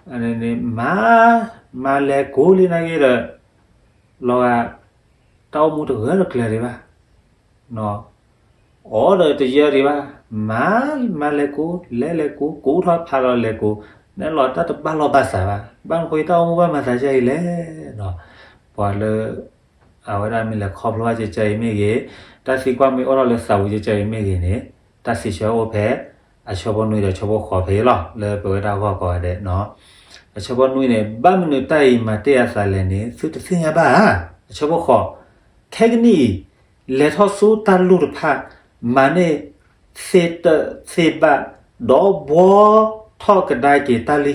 အံၤလဲၣ်. မၤ, မၤလဲၤကူးလံနာ်က့ဒီး လီၤဂာ် တၢ်အိၣ်မူတဂၢၢ်တကျၢၤဒံးဘၣ်. အီၣ်ဒီးတယၢဒံးဘၣ်, မၤ, မၤလဲၤကူး, လဲၤလဲၤကူး, ကူးထီၣ်ဖးလီၤလဲၤကူး, နဲလီၤတၢ်တဘၣ်လီၢ်ဘၣ်စးဘၣ်. ဘၣ်မနုၤဃိတၢ်အိၣ်မူဘၣ်မၤသးဒ်အံၤလဲၣ်. ပှၤလၢ အဝဲဒၣ်မ့ၢ်လဲၤခီဖျိဘၣ်ကကဲအံၤမ့ၢ်ဂ့ၤ, တၢ်သံကွၢ်မ့ၢ်အိၣ်ထီၣ်လၢသးဝံၤကကဲအံၤမ့ၢ်ဂ့ၤန့ၣ်, တၢ်စံးဆၢအိၣ်ဖဲ အဆၢဖိနွံဒီးဆၢဖိဃိးဖဲအံၤလီၤ, လၢပဝဲဒၣ်ဂီၢ်ကိးဂၤဒဲး. အဆၢဖိနွံန့ၣ်, ဘၣ်မနုၤတၢ်အံၤမၤတ့ၢ်အသးလဲၣ်န့ၣ် သုတသ့ၣ်ညါဘၣ်ဧါ. အဆၢဖိဃိး, ခဲကနံၣ်အံၤ လဲၤထီၣ်ဆူတၢ်လူၢ်တဖၣ်, မၤန့ၢ်သ့တၢ်သ့ဘၣ်, ဒီးဘှီထီၣ်ကဒါက့ၤတၢ်လုၢ်ဟံၣ်တက့ၢ်. ဒီး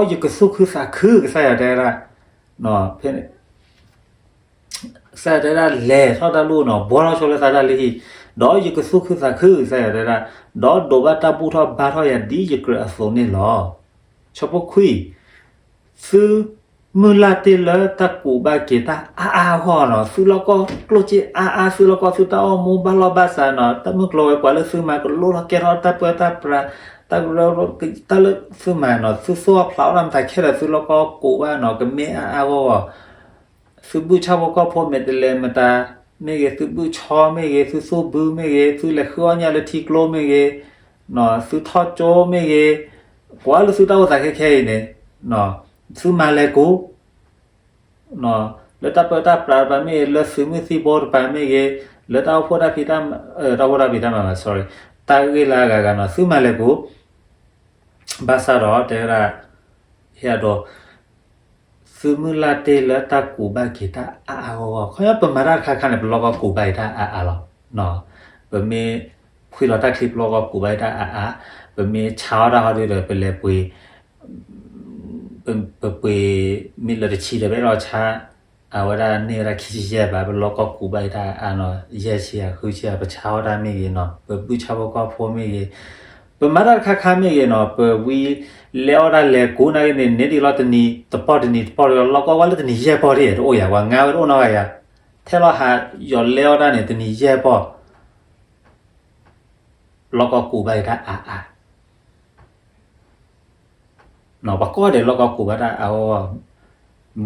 ယကသူၣ်ခုသးခု, ကစၢ်ယွၤတဲဝဲဒၣ်, ဖဲ ကစၢ်ယွၤတဲဝဲဒၣ် လဲၤထီၣ်တၢ်လူၢ်နီၤ, ဘှီထီၣ်ဆိလၢသးတၢ်လုၢ်ဟံၣ်, ဒီးယကသူၣ်ခုသးခု, ကစၢ်ယွၤတဲဝဲဒၣ်, ဒီးဒိးဘၣ်တၢ်ဘူၣ်ထီၣ်ဘါထီၣ်ယၤဒ်ယကြၢးအသိးန့ၣ်လီၤ. ဆၢဖိခွံ, သုမုၢ်လၢ်တ့ၢ်လၢတၢ်ကူးဘၣ်က့ၤတၢ်အါအါဂီၢ်ဂီၢ်နီၤ, သုလီၢ်ကီၢ်ကျိၣ်စ့အါအါ, သုလီၢ်ကီၢ်သုတၢ်အိၣ်မူဘၣ်လီၢ်ဘၣ်စးနီၤ, တၢ်မုၢ်ကျိၤဝဲၤကွာ်လၢသုမၤကလိလီၤကဲထီၣ်တၢ်ပၢတၢ်ပြး, တၢ်ကရၢ တၢ်လၢသုမၤနီၤ, သုသူၣ်အီၣ်ဖျးအီၣ်ဒၣ်မတၤခဲလၢာ်, သုလီၢ်ကီၢ်ကူးဘၣ်နီၤ, ကမ့ၢ်အါအါဂီၢ်ဂီၢ်, သုဘုၣ်ဆၣ်ဖိကီၢ်ဖိမဲာ်တဲၤလဲၤမတၤမ့ၢ်ဂ့ၤ, သုဘုၣ်ဆီမ့ၢ်ဂ့ၤ, သုသူၣ်ဘုမ့ၢ်ဂ့ၤ, သုလဲၤဃုအီၣ်ညၣ်လၢထံကျိမ့ၢ်ဂ့ၤ, သုထီၣ်ကၠိမ့ၢ်ဂ့ၤ, ကွၢ်လၢသုတၢ်အိၣ်သးခဲခဲအံၤန့ၣ်, သုမၤလဲၤကူး လၢတၢ်ပၢတၢ်ပြးတပၤမ့ၢ်ဂ့ၤ, လၢသုးမုၢ်သံၣ်ဘိတပၤမ့ၢ်ဂ့ၤ, လၢတၢ်အိၣ်ဖှိၣ်တၢ်ဖံးတၢ်, တၢ်အိၣ်ဖှိၣ်တၢ်ဖံးတၢ်မၤ, sorry, တၢ်ဂ့ၢ်လၢအဂၤဂၤနီၤ, သုမၤလဲၤကူး, ဘၣ်ဆၣ်ဒီးတဲဝဲဒၣ်, ဟ့ၣ်အဒိ, သုမုၢ်လၢ်တ့ၢ်လၢတၢ်ကူးဘၣ်က့ၤတၢ်အါအါဂီၢ်ဂီၢ်, ခီပညီပမၤတၢ်တခါခါန့ၣ် ပလီၢ်ကီၢ်ကူးဘၣ်က့ၤတၢ်အါအါလီၤ. ပမ့ၢ်ဖှံလီၤတၢ်ချံ ပလီၢ်ကီၢ်ကူးဘၣ်က့ၤတၢ်အါအါ, ပမ့ၢ်ဆါအီၣ်တၢ်ဟီဒုဒီး ပလဲၤပှ့ၤ ပပှ့ၤမ့ၢ်လၢတဆံဒီး ပအဲၣ်ဒိးဆါ, အဝဲဒၣ်န့ၢ်ဝဲဒၣ်ခံဆံယဲၢ်ဘၣ်, ပလီၢ်ကီၢ်ကူးဘၣ်တၢ်အါနီၤ, ယဲၢ်ဆံဧါ ဃုဆံဧါ, ပဆါအီၣ်တၢ်မ့ၢ်ဂ့ၤနီၤ, ပဘုၣ်ဆၣ်ဖိကီၢ်ဖိမ့ၢ်ဂ့ၤ, ပမၤတၢ်တခါခါမ့ၢ်ဂ့ၤနီၤ, ပဝံလဲအီၣ်တၢ်လဲၤကူးနာ်က့န့ၣ် န့ၢ်ဒံးလီၤတနံၤတပီၢ်တနံၤတပီၢ်ဒီး လီၢ်ကီၢ်ဝဲလၢတနံၤယဲၢ်ပီၢ်ဒံး တအိၣ်ယၤ, ပှၤငါဝဲတအိၣ်နီတဂၤယၤ, ထဲလီၤဟးယီၤလဲအီၣ်တၢ်န့ၣ် တနံၤယဲၢ်ပီၢ် လီၢ်ကီၢ်ကူးဘၣ်တၢ်အါအါ, ပှၤကိးဂၤဒဲးလီၢ်ကီၢ်ကူးဘၣ်တၢ်အါအါ,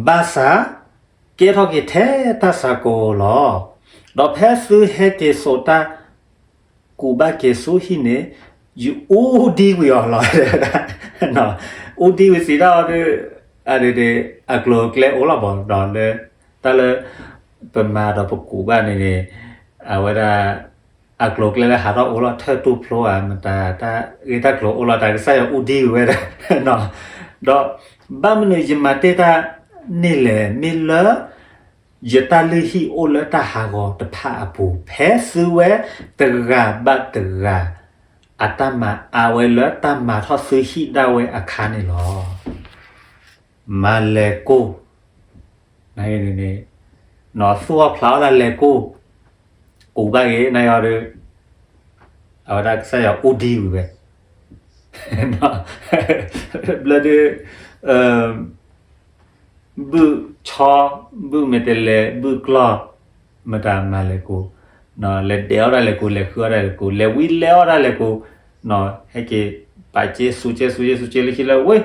ဘၣ်ဆၣ် ကဲထီၣ်က့ၤထဲတၢ်ဆါကိၤလီၤ. ဒီးဖဲသုဟဲက့ၤစိာ်တၢ် ကူးဘၣ်က့ၤဆူဟံၣ်န့ၣ်, ယအူဒံဝံၤအီၤလီၤ. အူဒံဝံၤစံးဒၣ်အီၤဒီး, အဒ့ဒ့, အကျိၤအကျဲအိၣ်လီၤဘၣ်ဒီးလၢ, တၢ်လၢပမၤဒီးပကူးဘၣ်န့ၣ်န့ၣ်, အဝဲဒၣ် အကျိၤအကျဲလၢဟးထီၣ်အိၣ်လီၤ ထၢၣ်တူၢ်ဖျိဧါမတၤ, တၢ်ဂ့ၢ်တၢ်ကျိၤအိၣ်လီၤ တၢ်ကစၢ်ယွၤအူဒံဝံၤဝဲဒၣ်, ဒီးဘၣ်မနုၤယမၤတ့ၢ်တၢ်န့ၣ်လဲၣ်, မ့ၢ်လၢ ယတၢ်လုၢ်ဟံၣ်အိၣ်လၢတၢ်ဟးဂီၤတဖၣ်အပူၤ, ဖဲသုဝဲတဂၤဘၣ်တဂၤ အတၢ်မၤအါဝဲလၢတၢ်မၤထီၣ်သုဟံၣ်ဒၣ်ဝဲအခါန့ၣ်လီၤ. မၤလဲၤကူး, နန့ၣ်, သူၣ်အီၣ်ဖျးအီၣ်တၢ်လဲၤကူး, ကူးဘၣ်ဂ့ၤ နအီၤဒီး, အဝဲဒၣ်ကစၢ်ယွၤအူဒံဝံၤဝဲ, ဘျၢဒုး ဘုၣ်ဆီ, ဘုၣ်မဲာ်တဲးလဲး, ဘုၣ်ကျီၢ်, မတၤမၤလဲၤကူး, လဲၤဒဲးအီၣ်တၢ်လဲၤကူး, လဲၤဃုအီၣ်တၢ်လဲၤကူး, လဲၤဝံလဲၤအီၣ်တၢ်လဲၤကူး, ဟဲက့ၤပာ်စ့ စူးကဲ စူးကဲ စူးကဲလၢခံလၢဝ့ၢ်,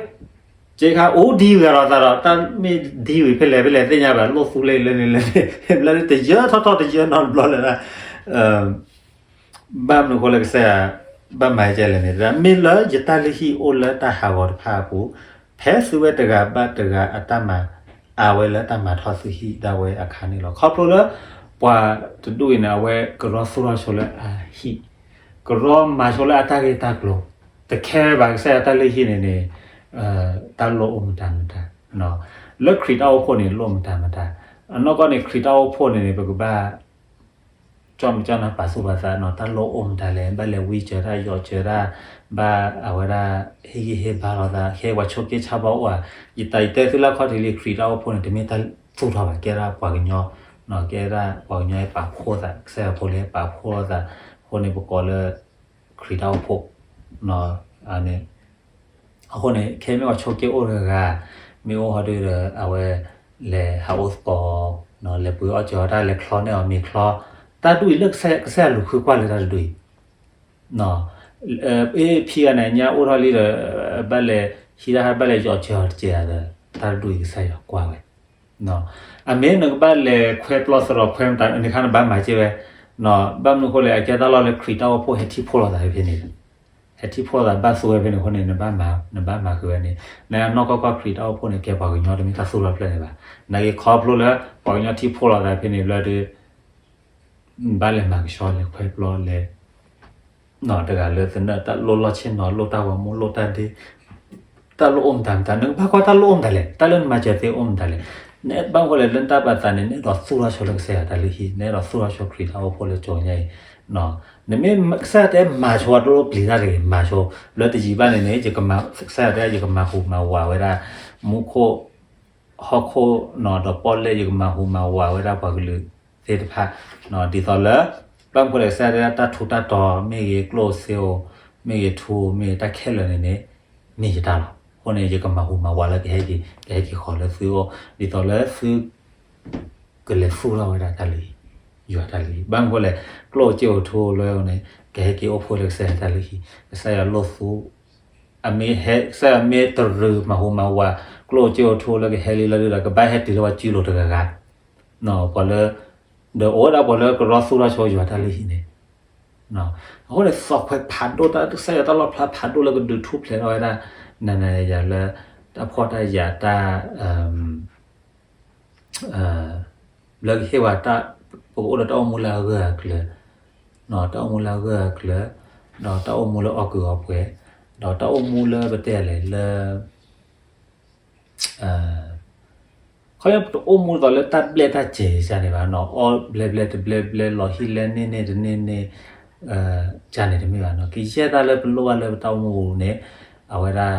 က့ခါအူဒံဝံၤဒီးသးဒီး တၢ်မ့ၢ်ဒံဝံၤဖဲလဲၣ်ဖဲလဲၣ်သ့ၣ်ညါဘၣ်, လိၣ်သူလၢလၢန့ၣ်လၢန့ၣ်, ဘျၢဒုးတယၢထီၣ်ထီၣ်တယၢနီတဘျီလၢၤဒၣ် ဘၣ်မနုၤအဃိလၢကစၢ်ယွၤ ဘၣ်မၤကဲလဲၣ်န့ၣ်, မ့ၢ်လၢယတၢ်လုၢ်ဟံၣ်အိၣ်လၢတၢ်ဟးဂီၤတဖၣ်အပူၤ, ဖဲသုဝဲတဂၤဘၣ်တဂၤအတၢ်မၤအါဝဲလၢတၢ်မၤထီၣ်သုဟံၣ်ဒၣ်ဝဲအခါန့ၣ်လီၤ. ခီဖျိလၢ ပှၤတဒူၣ်အံၤန့ၣ် အဝဲကရီသူၣ်ထီၣ်ဆိလၢအဟံၣ်, ကရီမၤဆိလၢအတၢ်ဂ့ၢ်တၢ်ကျိၤ, တခဲဘၣ်ကစၢ်ယွၤတၢ်လုၢ်ဟံၣ်န့ၣ်န့ၣ်, တၢ်လိၣ်အိၣ်မတၤမတၤ, လၢခရံာ်တၢ်အိၣ်ဖှိၣ်န့ၣ် လိၣ်မတၤမတၤ, အနီၢ်ကီၢ်န့ၣ် ခရံာ်တၢ်အိၣ်ဖှိၣ်န့ၣ်န့ၣ် ပကဘၣ် ကၠီမကၠီနၢ်ပာ်သူၣ်ပာ်သးနီၤ, တၢ်လိၣ်အိၣ်မတၤလဲၣ်, ဘၣ်လဲၤဝံစၢၤတၢ် ယီၤစၢၤတၢ်, ဘၣ်အဝဲဒၣ် ဟ့ၣ်ဂံၢ်ဟ့ၣ်ဘါလိာ်သး, ဟဲပှၤဆိးက့ဆါဘီအိၣ်ဧါ, ယတၢ်ယတဲသုလၢခီၣ်ထံးလံ ခရံာ်တၢ်အိၣ်ဖှိၣ်န့ၣ် တမ့ၢ်တၢ်သူၣ်ထီၣ်ဘၣ်, ကဲဒၣ်ပှၤကညီ, ကဲဒၣ်ပှၤကညီဟဲပာ်ဖှိၣ်သး, ကစၢ်ယွၤဖိလၢဟဲပာ်ဖှိၣ်လိာ်သး, အဃိန့ၣ် ပကိးလၢ ခရံာ်တၢ်အိၣ်ဖှိၣ် န့ၣ် အဃိန့ၣ် ခဲမ့ၢ်ပှၤဆိးက့အိၣ်တဂၤ, မ့ၢ်အိၣ်ဟီဒုဒီး အဝဲလဲၤဟးအိၣ်သကိး, လဲၤပှ့ၤအီၣ်စၢၤအီၣ်တၢ် လဲၤချီန့ၢ်အီၤမ့ၤချီ, တၢ်ဒ်အံၤလၢကစၢ်ယွၤလူၤဃုကွၢ်လၢတၢ်တဒ်အံၤ, အ့ ဖံဂၤန့ၣ် ညါအိၣ်ထီၣ်လံဒီး ဘၣ်လဲၤဟံးတၢ်ဟး ဘၣ်လဲၤယီၤစၢၤအီၤတကဲးဒီး တၢ်တဒ်အံၤကစၢ်ယွၤကွၢ်ဝဲ အမ့ၢ်နကဘၣ်လဲၤခွဲပျီသရိာ်ခွဲမတၤ နခါနဘၣ်မၤစ့ၢ်ဝဲ, ဘၣ်မနုၤအဃိလဲၣ် အကဲတၢ်လီၢ်လၢခရံာ်တၢ်အိၣ်ဖှိၣ်ဟဲထံၣ်ဖှိၣ်လိာ်သးဖဲန့ၣ်, ဟဲထံၣ်ဖှိၣ်လိာ်သးဘၣ်သူဝဲဖဲန့ၣ်အဃိန့ၣ် နဘၣ်မၤဃုာ်ဝဲန့ၣ်, နနီၢ်ကီၢ်ကီၢ်ခရံာ်တၢ်အိၣ်ဖှိၣ်န့ၣ် ကဲပှၤကညီတမ့ၢ်တၢ်သူၣ်ထီၣ်ဖျၢၣ်န့ၣ်ဘၣ်, နာ်က့ခီဖျိလၢ ပှၤကညီထံၣ်ဖှိၣ်လိာ်သးဖဲန့ၣ်ဘျီဒီး ဘၣ်လဲၤမၤကဆှီလဲၤခွဲပျီလဲၤ တဂၤလၢသနၢၣ်တၢ်လိၣ်လီၢ်ဆ့ၣ်နီၤ လိၣ်တၢ်ဂီၤမူ လိၣ်တၢ်ဒ့, တၢ်လိၣ်အိၣ်မတၤမတၤ နကဘၣ်ကွၢ်တၢ်လိၣ်အိၣ်မတၤလဲၣ်, တၢ်လၢနမၤစၢၤသ့အိၣ်မတၤလဲၣ်, နဘၣ်မနုၤဃိလဲၣ် လၢနတၢ်ပာ်သးန့ၣ် နအဲၣ်ဒိးသူၣ်ထီၣ်ဆိလၢကစၢ်ယွၤတၢ်လုၢ်ဟံၣ် နအဲၣ်ဒိးသူၣ်ထီၣ်ဆိခရံာ်တၢ်အိၣ်ဖှိၣ်လၢကၠိညါအံၤ, နမ့ၢ်ကစၢ်ယွၤတဲမၤဆိတလိၣ်ပျံၤတၢ်တဂ့ၤ မၤဆိ, လၢတယံာ်ဘၣ်န့ၣ်န့ၣ် ယကမၤ ကစၢ်ယွၤတဲယကမၤဟူးမၤဝးဝဲဒၣ် မူခိၣ် ဟီၣ်ခိၣ်နီၤ ဒီးပီၣ်လဲၣ် ယကမၤဟူးမၤဝးဝဲဒၣ်ပှၤကလုာ်သ့ၣ်တဖၣ်, ဒ်သိးလၢ ဘၣ်မနုၤဃိလဲၣ် ကစၢ်ယွၤတဲဒၣ်တၢ်ထူးတၢ်တီၤ မ့ၢ်ဂ့ၤ ကျိၣ်စ့ဧိၤ မ့ၢ်ဂ့ၤ ထူဧိၤ မ့ၢ်ဂ့ၤ တၢ်ခဲလၢာ်န့ၣ်န့ၣ် မ့ၢ်ယတၢ်လီၤ. အဃိန့ၣ် ယကမၤဟူးမၤဝးလၢကဟဲက့ၤ ကဟဲက့ၤဃီၤလၢသုအိၣ် ဒ်သိးလၢသု ကလဲၤသူၣ်ထီၣ်ဝဲဒၣ်တၢ်လုၢ်ဟံၣ် ယွၤတၢ်လုၢ်ဟံၣ် ဘၣ်မနုၤဃိလဲၣ် ကျိၣ်စ့ဧိၤထူဧိၤလၢန့ၣ် ကဟဲက့ၤအိၣ်ဖှိၣ်လၢကစၢ်ယွၤတၢ်လုၢ်ဟံၣ် ကစၢ်ယွၤလိၣ်သူ အမ့ၢ်ဟဲ ကစၢ်ယွၤမ့ၢ်တရူးမၤဟူးမၤဝး ကျိၣ်စ့ဧိၤထူဧိၤလၢကဟဲလံလီၤဒုဒီး ကဘၣ်ဟဲတုၤလၢပှၤစုလိၤတဂၤဂၤ ပှၤလၢ ဒီးအိၣ်ဝဲဒၣ်ပှၤလၢကရီသူၣ်ထီၣ်ဆိယွၤတၢ်လုၢ်ဟံၣ်န့ၣ် အဃိန့ၣ် သီၣ်ခွဲးဖးဒိၣ်တၢ် ကစၢ်ယွၤတၢ်လီၣ်ဖျါဖးဒိၣ်လၢကဒုးထူၣ်ဖျဲးထီၣ်ဝဲဒၣ် နၤနၤယၤယၤလၢ တၢ်ဖှီၣ်တၢ်ယာ်တၢ် လၢကဟ့ၣ်ဝဲတၢ် ပကအိၣ်ဒီးတၢ်အိၣ်မူလၢအဂၢၢ်အကျၢၤ တၢ်အိၣ်မူလၢအဂၢၢ်အကျၢၤ ဒီးတၢ်အိၣ်မူလၢအီၣ်ကုာ်အီပှဲၤ ဒီးတၢ်အိၣ်မူလၢပတဲလဲၣ်လၢ ခီဖျိပတအိၣ်မူသိးလၢတၢ်ဘျဲၣ်တၢ်စဲၤကန့ၣ်ဘၣ်နီၤ အီၣ်ဘျဲဘျဲတဘျဲဘျဲ လီၤဟံၣ်လဲန့ၢ်န့ၢ်တန့ၢ်န့ၢ် ကန့ၣ်တမ့ၢ်ဘၣ်နီၤ ကယဲၢ်တၢ်လၢပလိၣ်ဘၣ်လၢပတၢ်အိၣ်မူပူၤန့ၣ် အဝဲဒၣ်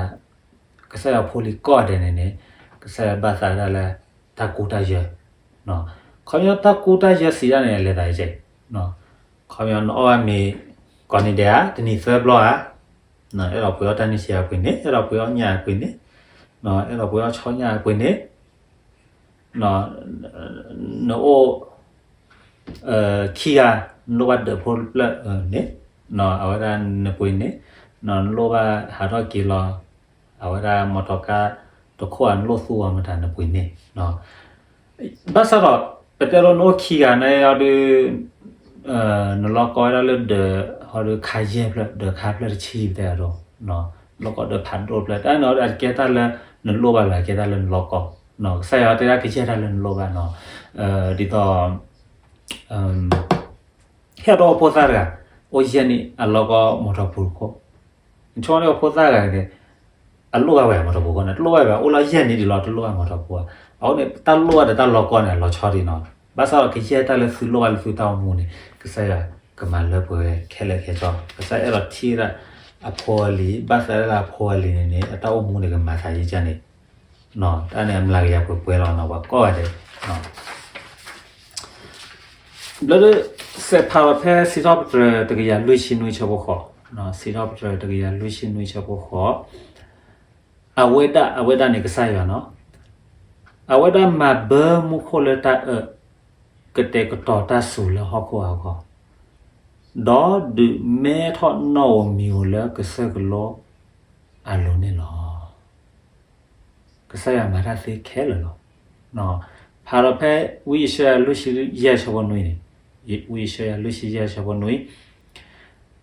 ကစၢ်ယွၤဖိလံၤကိးဂၤဒဲးန့ၣ်န့ၣ် ကစၢ်ယွၤဘၣ်သးဝဲဒၣ်လၢ တၢ်ကူတၢ်ယၢၤ ခီဖျိတၢ်ကူတၢ်ယၢၤစံးဒၣ်န့ၣ် အလဲၤသးယဲၢ် ခီဖျိနအီၣ်ဘၣ်မ့ၤ ကိးနံၤဒဲးဧါ တနံၤသၢဘျီဧါ အဲၣ်ဒိးပှ့ၤအီၣ်တၢ်နံၣ်ဆံးအပှ့ၤန့ၣ် အဲၣ်ဒိးပှ့ၤအီၣ်ညၣ်အပှ့ၤန့ၣ် အဲၣ်ဒိးပှ့ၤအီၣ်ဆီညၣ်အပှ့ၤန့ၣ် နအိၣ် ခံဂၤ နလိၣ်ဘၣ်ဒၢးဖိတဖျၢၣ်န့ၣ် အဝဲဒၣ်နပှ့ၤန့ၣ် နလိၣ်ဘၣ်ဟးထီၣ်က့ၤလီၤ အဝဲဒၣ်မီတီကါတခိၣ်ဧါ နလိၣ်သူအီၤမတၤနပှ့ၤန့ၣ် ဘၣ်ဆၣ်ဒီး ပတဲလီၤနအိၣ်ခံဂၤန့ၣ် ဟီဒီး နလီၢ်ကီဝဲဒၣ်လၢဒၢး ဟီဒီးခါယဲၢ်ဖျၢၣ် ဒၢးခါဖျၢၣ်တဆံ ပတဲအဒိ လီၢ်ကီဒၢးဖးဒိၣ်ဖျၢၣ် တၢ်န့ၣ်အကဲတၢ်လၢ နလိၣ်ဘၣ်လၢၤ အကဲတၢ်လၢနလီၢ်ကီ, ကစၢ်ယွၤတဲဒၣ်ကယဲၢ်တၢ်လၢနလိၣ်ဘၣ်နီၤ, ဒ်သိး ဟဲဒီးအိၣ်ဖိသၣ်တဂၤ အိၣ်ယဲၢ်နံၣ် အလီၢ်ကီမီၤထီၣ်ပူၤတခိၣ်, နဆိကမိၣ်န့ၣ်အိၣ်ဖိသၣ်တဂၤန့ၣ် အလိၣ်ဘၣ်ဝဲမီၤထီၣ်ပူၤတခိၣ်န့ၣ် တလိၣ်ဘၣ်ဝဲ အိၣ်လီၤယဲၢ်နံၣ်ဒံးလီၤ တလိၣ်ဘၣ်မီၤထီၣ်ပူၤဘၣ်, အဃိန့ၣ် တၢ်လိၣ်ဘၣ်ဒီးတၢ်လီၢ်ကီန့ၣ် အလီၤဆီဒံးနီၤ, ဘၣ်ဆၣ်ဒီးကယဲၢ်တၢ်လၢသုလိၣ်ဘၣ်လၢသုတၢ်အိၣ်မူန့ၣ် ကစၢ်ယွၤကမၤလၢပှဲၤဝဲခဲလၢာ်ခဲဆ့, ကစၢ်ယွၤအဲၣ်ဒိးထံၣ်ဝဲဒၣ်အဖိအလံၤ ဘၣ်သးဒၣ်လၢအဖိအလံၤန့ၣ်န့ၣ် အတၢ်အိၣ်မူန့ၣ်ကမၤသးဒ်န့ၣ် တၢ်န့ၣ်အမျးကယၤပှဲၤပှဲၤလီၤနီၤ ပှၤကိးဂၤဒဲး ဘျၢဒၢး စဲးဖးလီၤဖဲစံးထီၣ်ပတြၢၤတကယၤလွံၢ်ဆံနွံဆၢဖိဃိး, စံးထီၣ်ပတြၢၤတကယၤလွံၢ်ဆံနွံဆၢဖိဃိး, အဝဲဒၣ် အဝဲဒၣ်န့ၣ်ကစၢ်ယွၤနီၤ, အဝဲဒၣ်မၤဘၢမူခိၣ်လၢတၢ်အၢၣ်, ကတဲာ်ကတီၤတၢ်စူၤလၢဟီၣ်ခိၣ်အဂီၢ်, ဒီးဒုးမဲထီၣ်နီၣ်ဧိၤမံၤဧိၤလၢကစၢၢ်ကလိအလိၤန့ၣ်လီၤ. ကစၢ်ယွၤမၤတၢ်သ့ခဲလၢာ်လီၤ. ဖးလီၤဖဲ ဝံယၡါယၤလွံၢ်ဆံယဲၢ်ဆၢဖိနွံန့ၣ်, ဝံယၡါယၤလွံၢ်ဆံယဲၢ်ဆၢဖိနွံ,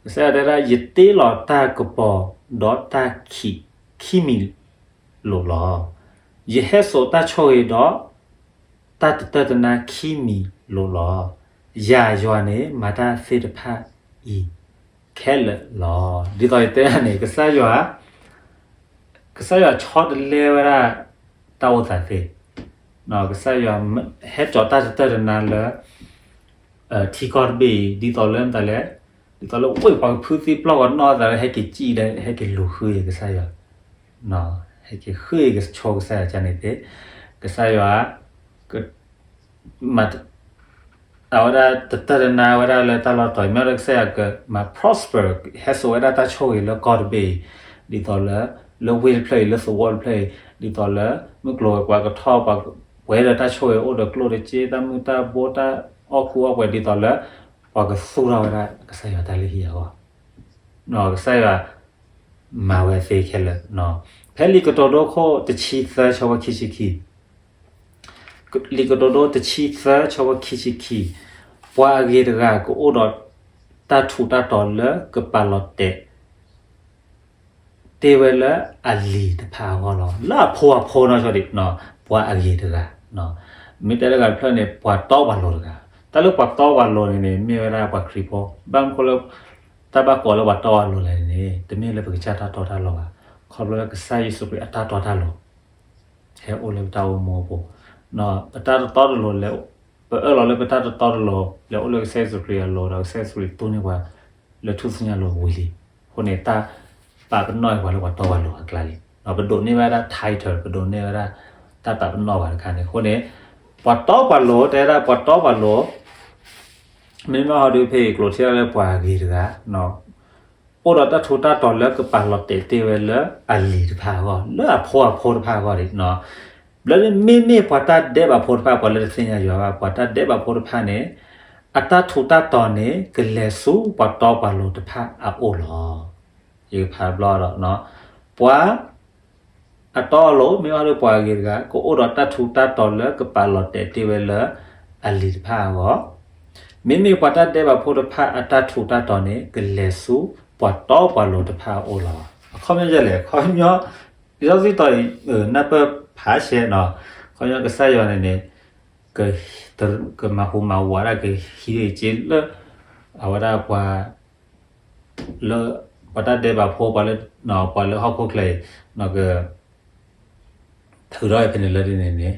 ကစၢ်ယွၤတဲဒၣ် ယတ့လီၤတၢ်ကပီၤဒီးတၢ်ခံးခံမံၤလိာ်လီၤ. ယဟဲစိာ်တၢ်ဆိၣ်ဂ့ၤဒီး တၢ်တတၢၢ်တနါခံမံၤလိာ်လီၤ. ယၤယွၤန့ၣ် မၤတၢ်သ့ၣ်တဖၣ်အံၤခဲလၢာ်လီၤ. ဒ်သိးယတဲန့ၣ် ကစၢ်ယွၤ ကစၢ်ယွၤဆီတလဲဝဲဒၣ်တၢ်အိၣ်သးသ့, ကစၢ်ယွၤဟဲစိာ်တၢ်တတၢၢ်တနါလၢ ထံကီၢ်တဘ့ၣ်အံၤ ဒ်သိးလၢမတၤလဲၣ်, ဒ်သိးလၢဝ့ၢ်ပှၤကဖုသံပျီၢ်ဂီၤနီၢ်သးလၢ ဟဲက့ၤစံၣ်ဒီး ဟဲက့ၤလူၤဃုကစၢ်ယွၤ, ဟဲက့ၤဃုကဆိကစၢ်ယွၤကန့ၣ်သ့, ကစၢ်ယွၤ အဝဲဒၣ်တတၢၢ်တနါဝဲဒၣ်လၢတၢ်လီၢ်တတီၤအံၤ မ့ၢ်ဝဲဒၣ်ကစၢ်ယွၤကမၤ prosper ဟဲစိာ်ဝဲဒၣ်တၢ်ဆိၣ်ဂ့ၤလၢကီၢ်တဘ့ၣ်အံၤ, ဒ်သိးလၢ လၢဝ့ၢ်တဖျၢၣ်အံၤ လၢသဝီတဖျၢၣ်အံၤ ဒ်သိးလၢ မုၢ်ကျိၤဝဲၤကွာ်ကထီၣ် ပှၤပှဲၤဒီးတၢ်ဆိၣ်ဂ့ၤအိၣ်ဒီးကျိၣ်ဒီးစ့ တၢ်မုၢ်တၢ်ဘိ တၢ်အီၣ်ကူအီၣ်ပှဲၤ ဒ်သိးလၢ ပှၤကသူၣ်ထီၣ်ဝဲဒၣ်ကစၢ်ယွၤတၢ်လုၢ်ဟံၣ်အဂီၢ် ကစၢ်ယွၤ မၤဝဲသ့ခဲလၢာ်, ဖဲလံာ်ကတိၤဒိခိၣ်တဆံသၢဆၢဖိခံဆံခံ, လံာ်ကတိၤဒိတဆံသၢဆၢဖိခံဆံခံ, ပှၤအဂ့ၤတဂၤကအိၣ်ဒီးတၢ်ထူးတၢ်တီၤလၢကပာ်လီၤတဲာ် တ့ဝဲလၢအလံၤတဖၣ်အဂီၢ်လီၤ. လၢအဖိအဖိနီၢ်ဆိဒံး, ပှၤအဂ့ၤတဂၤ, မ့ၢ်တဲတဂၤတဖျၢၣ်န့ၣ် ပှၤတီပှၤလိၤတဂၤ, တၢ်လၢပှၤတီပှၤလိၤန့ၣ်န့ၣ် မ့ၢ်ဝဲဒၣ်ပှၤခရံာ်ဖိ, ဘၣ်မနုၤဃိလၢ တၢ်ဘၣ်ကိးလၢပှၤတီပှၤလိၤလဲၣ်န့ၣ် တမ့ၢ်လၢပကစၢ်တၢ်တီတၢ်လိၤဘၣ်, ခီဖျိလၢကစၢ်ယ့ၣ်ၡူးခရံာ်အတၢ်တီတၢ်လိၤ ဟဲအိၣ်လၢပတၢ်အိၣ်မူအပူၤ, ပတၢ်တတီတလိၤလဲၣ်, ပအၢၣ်လီၤလၢပတၢ်တတီတလိၤ လဲၤအိၣ်လၢကစၢ်ယ့ၣ်ၡူးခရံာ်အလိၤဒီး ကစၢ်ယ့ၣ်ၡူးခရံာ်သူန့ၢ်ပှၤ လၢထူၣ်စုညါလိၤဝံၤလံ, အဃိန့ၣ် တၢ်ပာ်ပနီၣ်ပှၤလၢပှၤတီပှၤလိၤအကျါလံ, ပဒိးန့ၢ်ဝဲဒၣ် title ပဒိးန့ၢ်ဝဲဒၣ် တၢ်ပာ်ပနီၣ်ပှၤတခါန့ၣ်, အဃိန့ၣ် ပှၤတီပှၤလိၤ တဲဒၣ်ပှၤတီပှၤလိၤ မ့မ့ၢ်ဟီဒုးဖဲအံၤကျိးထံၣ်လၢပှၤအဂ့ၤတဂၤ, အိၣ်ဒီးတၢ်ထူးတၢ်တီၤလၢကပာ်လီၤတဲာ်တ့ၢ်ဝဲလၢအလံၤတဖၣ်အဂီၢ် လၢအဖိအဖိတဖၣ်အဂီၢ်ဒံး, ဘျီဒုးမ့မ့ၢ်ပှၤတၢ်ဒဲးဘးဖိတဖၣ် ပှၤလၢတသ့ၣ်ညါယွၤဘၣ် ပှၤတၢ်ဒဲးဘးဖိတဖၣ်န့ၣ် အတၢ်ထူးတၢ်တီၤန့ၣ် ကလဲၤဆူပှၤတီပှၤလိၤတဖၣ်အအိၣ်လီၤ. ယကဖးတဘျီဒီး ပှၤ အတီအလိၤ မ့ၢ်အီၤဒီးပှၤအဂ့ၤတဂၤ ကအိၣ်ဒီးတၢ်ထူးတၢ်တီၤလၢကပာ်လီၤတဲာ်တ့ၢ်ဝဲလၢအလံၤတဖၣ်အဂီၢ်, မ့မ့ၢ်ပှၤတၢ်ဒဲးဘးဖိတဖၣ်အတၢ်ထူးတၢ်တီၤန့ၣ် ကလဲၤဆူပှၤတီပှၤလိၤတဖၣ်အအိၣ်လီၤ. အခီပညီဒ်လဲၣ်, အခီပညီ လံာ်စီဆှံတီၤအံၤ နၢ်ပၢၢ်ဖးဆဲးနီၤ, အခီပညီကစၢ်ယွၤန့ၣ်န့ၣ် ကမၤဟူးမၤဝးဒၣ် ကဟံးက့ၤလၢ အဝဲဒၣ်ပှၤ လၢ ပှၤတၢ်ဒဲးဘးဖိ ပှၤလၢ ပှၤလၢဟီၣ်ခိၣ်ချၢအံၤ က ထုးထီၣ်ဖဲန့ၣ်လၢဒ်န့ၣ်န့ၣ်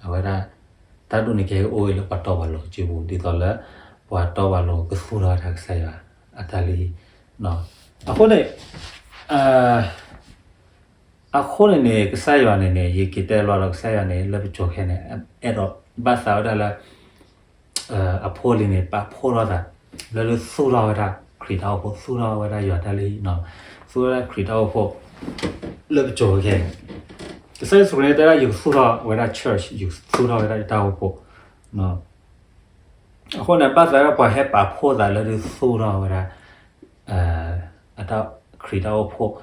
အဝဲဒၣ် တၢ်ဒ်န့ၣ်ကဟဲအိၣ်လၢပှၤတီပှၤလိၤစုပူၤ ဒ်သိးလၢ ပှၤတီပှၤလိၤကသူၣ်ထီၣ်ဝဲဒၣ်ကစၢ်ယွၤ အတၢ်လုၢ်ဟံၣ် အဃိန့ၣ် အဃိန့ၣ်န့ၣ် ကစၢ်ယွၤန့ၣ်န့ၣ် ယက့ၤတဲလီၤဒီးကစၢ်ယွၤန့ၣ် လၢပစိၤခဲန့ၣ် အဲၣ်ဒိးဘၣ်သးဝဲဒၣ်လၢ အဖိအလံၤန့ၣ် ပာ်ဖှိၣ်ထီၣ်သး လၢလၢသူၣ်ထီၣ်ဝဲဒၣ် ခရံာ်တၢ်အိၣ်ဖှိၣ် သူၣ်ထီၣ်ဝဲဒၣ်ယွၤတၢ်လုၢ်ဟံၣ် သူၣ်ထီၣ်ဝဲဒၣ်ခရံာ်တၢ်အိၣ်ဖှိၣ် လၢပစိၤခဲ ကစၢ်ယ့ၣ်ၡူးခရံာ်န့ၣ် တဲဒၣ်ယကသူၣ်ထီၣ်ဝဲဒၣ် church ယကသူၣ်ထီၣ်ဝဲဒၣ်ယတၢ်အိၣ်ဖှိၣ် အဃိန့ၣ် ဘၣ်သးဝဲဒၣ်ပှၤဟဲပာ်ဖှိၣ်သးလၢဒုးသူၣ်ထီၣ်ဝဲဒၣ် အတၢ်ခရံာ်တၢ်အိၣ်ဖှိၣ်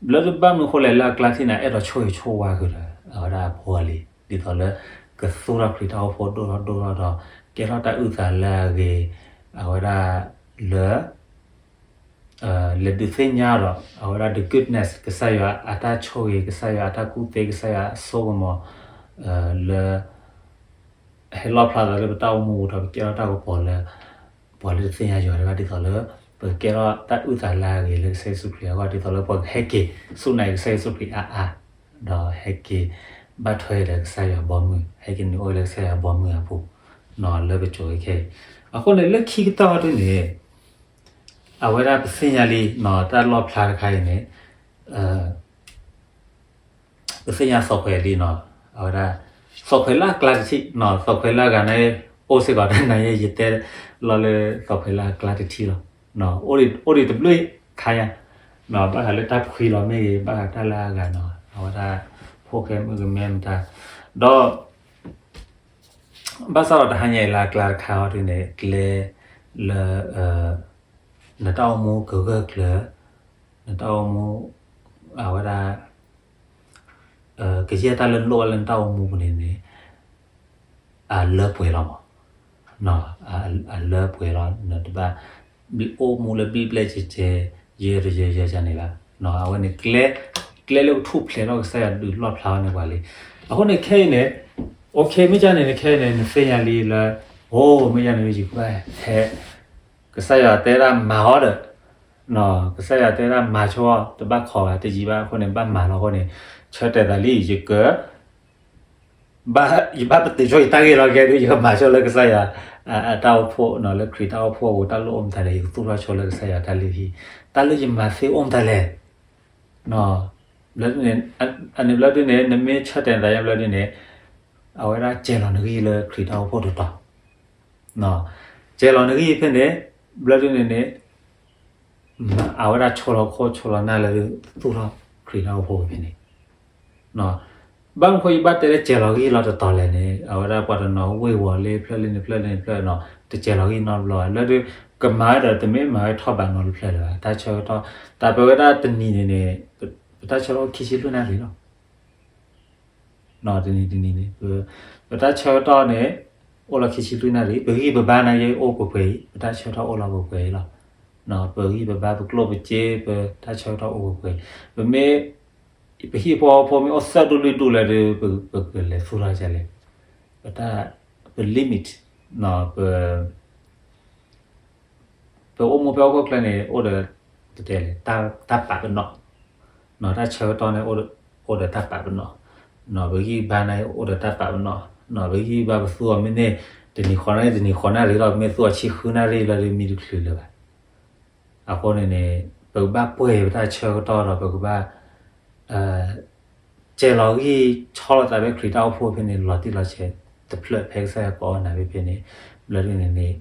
လၢဒုးဘၣ်မနုၤဃိလဲၣ် လၢအကျါထံၣ်န့ၣ် အဲၣ်ဒိးဆိၣ်ဂ့ၤဆိၣ်ဝါဃုာ်ဒီး အဝဲဒၣ်အဖိအလံၤ ဒ်သိးလၢ ကသူၣ်ထီၣ်ခရံာ်တၢ်အိၣ်ဖှိၣ်ဒိၣ်ထီၣ်ဒိၣ်ထီၣ်ဒီး ကဲထီၣ်တၢ်အုၣ်သးလၢအဂ့ၤ အဝဲဒၣ်လၢ လဲၤဒုးသ့ၣ်ညါဒီး အဝဲဒၣ် the goodness ကစၢ်ယွၤအတၢ်ဆိၣ်ဂ့ၤ ကစၢ်ယွၤအတၢ်ကူၣ်သ့ ကစၢ်ယွၤအစိကမီၤ လၢ ဟဲလီၣ်ဖျါသးလၢပတၢ်အိၣ်မူပူၤဒီး ပကဲထီၣ်တၢ်ကပီၤလၢ ပှၤလၢတသ့ၣ်ညါယွၤတဂၤ ဒ်သိးလၢ ပကကဲထီၣ်တၢ်အုၣ်သးလၢအဂ့ၤလၢကစၢ်ယ့ၣ်ၡူးခရံာ်အဂီၢ် ဒ်သိးလၢပှၤကဟဲက့ၤစူၢ်နာ်က့ၤကစၢ်ယ့ၣ်ၡူးခရံာ်အါအါ ဒီးဟဲက့ၤဘၣ်ထွဲဒီးကစၢ်ယွၤအဘီအမုၢ် ဟဲက့ၤနုာ်အိၣ်လၢကစၢ်ယွၤအဘီအမုၢ်အပူၤ လၢပစိၤခဲအံၤ. အဃိန့ၣ် လၢခံကတၢၢ်အီၤဒ်န့ၣ် အဝဲဒၣ်ပသ့ၣ်ညါလံ တၢ်လီၣ်ဖျါတခါအံၤန့ၣ် ပသ့ၣ်ညါသီၣ်ခွဲးလံနီၤ, အဝဲဒၣ် သီၣ်ခွဲးလၢအကျါတထံၣ်နီၤ, သီၣ်ခွဲးလၢအဂၤန့ၣ် အိၣ်စ့ၢ်ကီးတၢ်နၤယဲ ယတဲလီၤလၢသီၣ်ခွဲးလၢအကျါတထံၣ်လီၤ. အိၣ်ဒံးတဘျုးခါညါ, ဘၣ်ဃးလၢတၢ်ဖှံလီၤမ့ၢ်ဂ့ၤ, ဘၣ်ဃးတၢ်လၢအဂၤနီၤ, အဝဲဒၣ် ဖိၣ်ဃဲမုၣ်ကမဲမတၤ, ဒီး ဘၣ်ဆၣ်ဒီးတဟါညါအံၤလၢအကျါတခါအီၤဒ်န့ၣ် ကျဲလၢ နတၢ်အိၣ်မူကဂၢၢ်ကျၢၤ, နတၢ်အိၣ်မူ အဝဲဒၣ် ကယဲၢ်တၢ်လၢနလိၣ်ဘၣ်လၢနတၢ်အိၣ်မူပူၤန့ၣ်န့ၣ် အလၢပှဲၤလီၤမး, အလၢပှဲၤလီၤ, နတဘၣ် ဘၣ်အိၣ်မူလၢဘံၣ်ဘျဲၣ်စဲးစဲး ယဲတယဲယဲန့ၣ်ဘၣ်. အဝဲန့ၣ် ကျဲလၢကထူၣ်ဖျဲးထီၣ်ကစၢ်ယွၤဒုးလီၣ်ဖျါဝဲန့ၣ်ပှၤလံ. အဃိန့ၣ်ခဲအံၤန့ၣ် အိၣ်ခ့ မ့ၢ်ဒ်န့ၣ်န့ၣ် ခဲအံၤန့ၣ် နသ့ၣ်ညါလံလၢ အိၣ် မ့ၢ်ဒ်န့ၣ် ယကဘၣ်ဟဲ ကစၢ်ယွၤတဲဒၣ်မၤအီၤဒီး ကစၢ်ယွၤတဲဒၣ်မၤဆိအီၤ တဘၣ်ခိးဘၣ်တယံာ်ဘၣ်အဃိန့ၣ် ဘၣ်မၤလီၤအဃိန့ၣ် ဆၢတဲာ်သးလံ ယက ဘၣ် ယဘၣ်ပတုာ်ဆိယတၢ်ဂ့ၢ်လီၤကဲဒုး ယကမၤဆိလၢကစၢ်ယွၤ အတၢ်အိၣ်ဖှိၣ်နီၤ လၢခရံာ်တၢ်အိၣ်ဖှိၣ်အပူၤ တၢ်လိၣ်အိၣ်မတၤလဲၣ် ယကသူၣ်ထီၣ်ဆိလၢကစၢ်ယွၤတၢ်လုၢ်ဟံၣ် တၢ်လၢယမၤသ့အိၣ်မတၤလဲၣ် ဘျီဒုန့ၣ် အန့ၣ်ဘျီဒုန့ၣ် နမ့ၢ်ဆၢတဲာ်သးယါဘျီဒုန့ၣ် အဝဲဒၣ်စဲၤလီၤနဂံၢ်လၢခရံာ်တၢ်အိၣ်ဖှိၣ်တတီၤ စဲၤလီၤနဂံၢ်ဖဲန့ၣ် ဘျီဒုန့ၣ်န့ၣ် အဝဲဒၣ်ဆိလီၤခိၣ်ဆိလီၤနၢ်လၢ သူၣ်ထီၣ်ခရံာ်တၢ်အိၣ်ဖှိၣ်ဖဲန့ၣ် ဘၣ်မနုၤဃိယဘၣ်တဲလၢစဲၤလီၤဂံၢ်လီၤတတီၤလဲၣ်န့ၣ် အဝဲဒၣ်ပှၤတနီၤဝ့ၢ်ဝီၤလၢဖျၢၣ်လံန့ၣ်ဖျၢၣ်လံန့ၣ်ဖျၢၣ်နီၤ တစဲၤလီၤဂံၢ်နီတဘျီ လၢဒု ကမၤဝဲဒီးတမ့ၢ်မၤဝဲထီၣ်ဘးနီတဖျၢၣ်လၢၤဘၣ် တၢ်ဆၢကတီၢ် တၢ်ပဝဲဒၣ်တနံၤန့ၣ်န့ၣ် ပတၢ်ဆၢကတီၢ်ခံဆံလွံၢ်နၣ်ရံၣ်လီၤ တနံၤတနံၤန့ၣ် ပတၢ်ဆၢကတီၢ်န့ၣ် အိၣ်လီၤခံဆံလွံၢ်နၣ်ရံၣ် ပဂံၢ်ပဘါန့ၣ်က့ၤအိၣ်ပှဲၤပှဲၤအံၤ ပတၢ်ဆၢကတီၢ်အိၣ်လီၤပှဲၤပှဲၤအံၤလီၤ ပဂံၢ်ပဘါပကျိၣ်ပစ့ ပတၢ်ဆၢကတီၢ်အိၣ်ပှဲၤပှဲၤအံၤ ပမ့ၢ် ပဟံၣ်ဖိဃီဖိမ့ၢ်အိၣ်သၢဒူၣ်လွံၢ်ဒူၣ်လၢဒုး ပကလဲၤသူၣ်ထီၣ်ဒ်လဲၣ် ပတၢ် ပ limit ပ ပအိၣ်မူဖဲဟီၣ်ခိၣ်ချၢန့ၣ် အိၣ်ဒီး ပတဲလဲၣ် တၢ်ပာ်ပနီၣ် တၢ်ဆၢကတီၢ်န့ၣ် အိၣ်ဒီးတၢ်ပာ်ပနီၣ် ပဂံၢ်ဘါန့ၣ် အိၣ်ဒီးတၢ်ပာ်ပနီၣ် ပဂံၢ်ဘါပသူအီၤမ့ၢ်န့ၢ် တနံၤဃိးနၣ်ရံၣ် တနံၤဃိးနၣ်ရံၣ်လီၤ ပမ့ၢ်သူအီၤဆံဃုနၣ်ရံၣ်လီၤဒီး မံတချုးလၢၤဘၣ် အဃိန့ၣ်န့ၣ် ပကဘၣ်ပှဲၤပတၢ်ဆၢကတီၢ်ဒီး ပကဘၣ် စဲၤလီၤဂံၢ်ဆီလီၤသးဖဲခရံာ်တၢ်အိၣ်ဖှိၣ်ဖဲန့ၣ် လီၤတံၢ်လီၤဆဲးတဖျၢၣ်ဖဲကစၢ်ယွၤကိးအီၤနၤဖဲဖဲန့ၣ် ဘျီဒုန့ၣ်န့ၣ်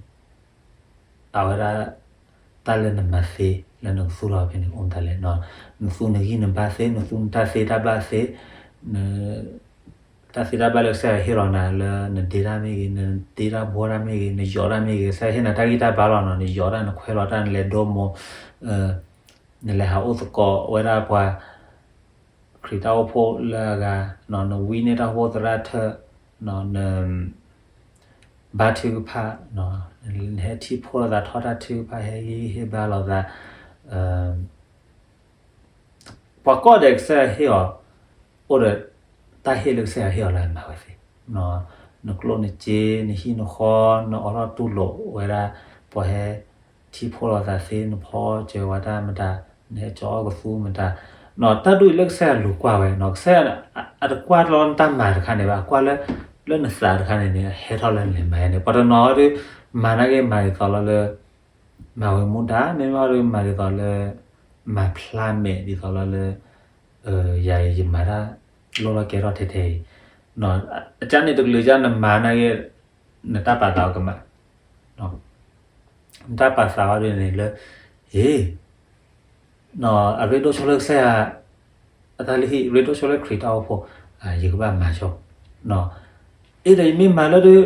အဝဲဒၣ် တၢ်လၢနမၤသ့ လၢနကသူၣ်ထီၣ်ဖဲန့ၣ် အိၣ်မတၤလဲၣ်နီၤ နသူနဂံၢ်နဘါသ့ နသူနတၢ်သ့တၢ်ဘၣ်သ့ န တၢ်သ့တၢ်ဘၣ်လၢကစၢ်ယွၤဟ့ၣ်လီၤနၤလၢနဒ့တၢ်မ့ၢ်ဂ့ၤ နဒ့တၢ်ဘှီတၢ်မ့ၢ်ဂ့ၤ နယီၤတၢ်မ့ၢ်ဂ့ၤ ကစၢ်ယွၤဟ့ၣ်နၤတၢ်ဂံၢ်တၢ်ဘါလီၤနီၤ နယီၤတၢ် နခွဲးလီၤတၢ် နလဲၤဒိမိၢ် နလဲၤဟးအိၣ်သကိးဝဲဒၣ်ပှၤ ခရံာ်တၢ်အိၣ်ဖှိၣ်လၢအဂၤ နဝံန့ၢ်တၢ်အိၣ်ဖှိၣ်သရၣ်ထၢၣ် န ဘါထုကဖၣ် နဟဲထံၣ်ဖှိၣ်လိာ်သးထီၣ်တၢ်ထုကဖၣ် ဟဲဂံၢ်ဟ့ၣ်ဘါလိာ်သး ပှၤကိးဂၤဒဲးကစၢ်ယွၤဟ့ၣ်အီၤ အိၣ်ဒီးတၢ်ဟ့ၣ်လၢကစၢ်ယွၤဟ့ၣ်အီၤလၢအမၤဝဲသ့ၣ် နကျိၣ်နစ့ နဟံၣ်နဃီ နအိးထီၣ်တူၢ်လိာ်ဝဲဒၣ် ပှၤဟဲထံၣ်ဖှိၣ်လိာ်သးသ့ နဖီစၢၤဝဲတၢ်မတၤ နဟဲကၠီအီၣ်ကသူမတၤ တၢ်ဒ်အံၤလၢကစၢ်ယွၤလူၤကွၢ်ဝဲ ကစၢ်ယွၤအတကွၢ်လၢနတၢ်မၤတခါန့ၣ်ဘၣ် အကွၢ်လၢ လၢနသးတခါန့ၣ်န့ၣ် ဟဲထီၣ်လၢနလဲၤမၤန့ၣ် ပှၤတနီၤဒုး မၤနာ်က့မၤဒ်သိးလီၤလၢ မၤဝဲမူဒါ မ့မ့ၢ်ဒုးမၤဒ်သိးလၢ မၤဖျါမဲာ်ဒ်သိးလီၤလၢ ယၤအံၤယမၤတၢ်လိၣ်လီၤကဲထီၣ်ထဲထဲအံၤ အကၢ်န့ၣ်တကလုာ်ကၢ်နမၤနာ်က့ နတၢ်ပာ်သးအီၤကမၣ် နတၢ်ပာ်သးအီၤဒ်န့ၣ်လၢ ဟ့ၣ် အရ့ဒိၣ်ဆိလၢကစၢ်ယွၤ အတၢ်လုၢ်ဟံၣ် ရ့ဒိၣ်ဆိလၢခရံာ်တၢ်အိၣ်ဖှိၣ် ယကဘၣ်မၤဆိ အ့ၣ်ဒီးယမ့ၢ်မၤလၢဒုး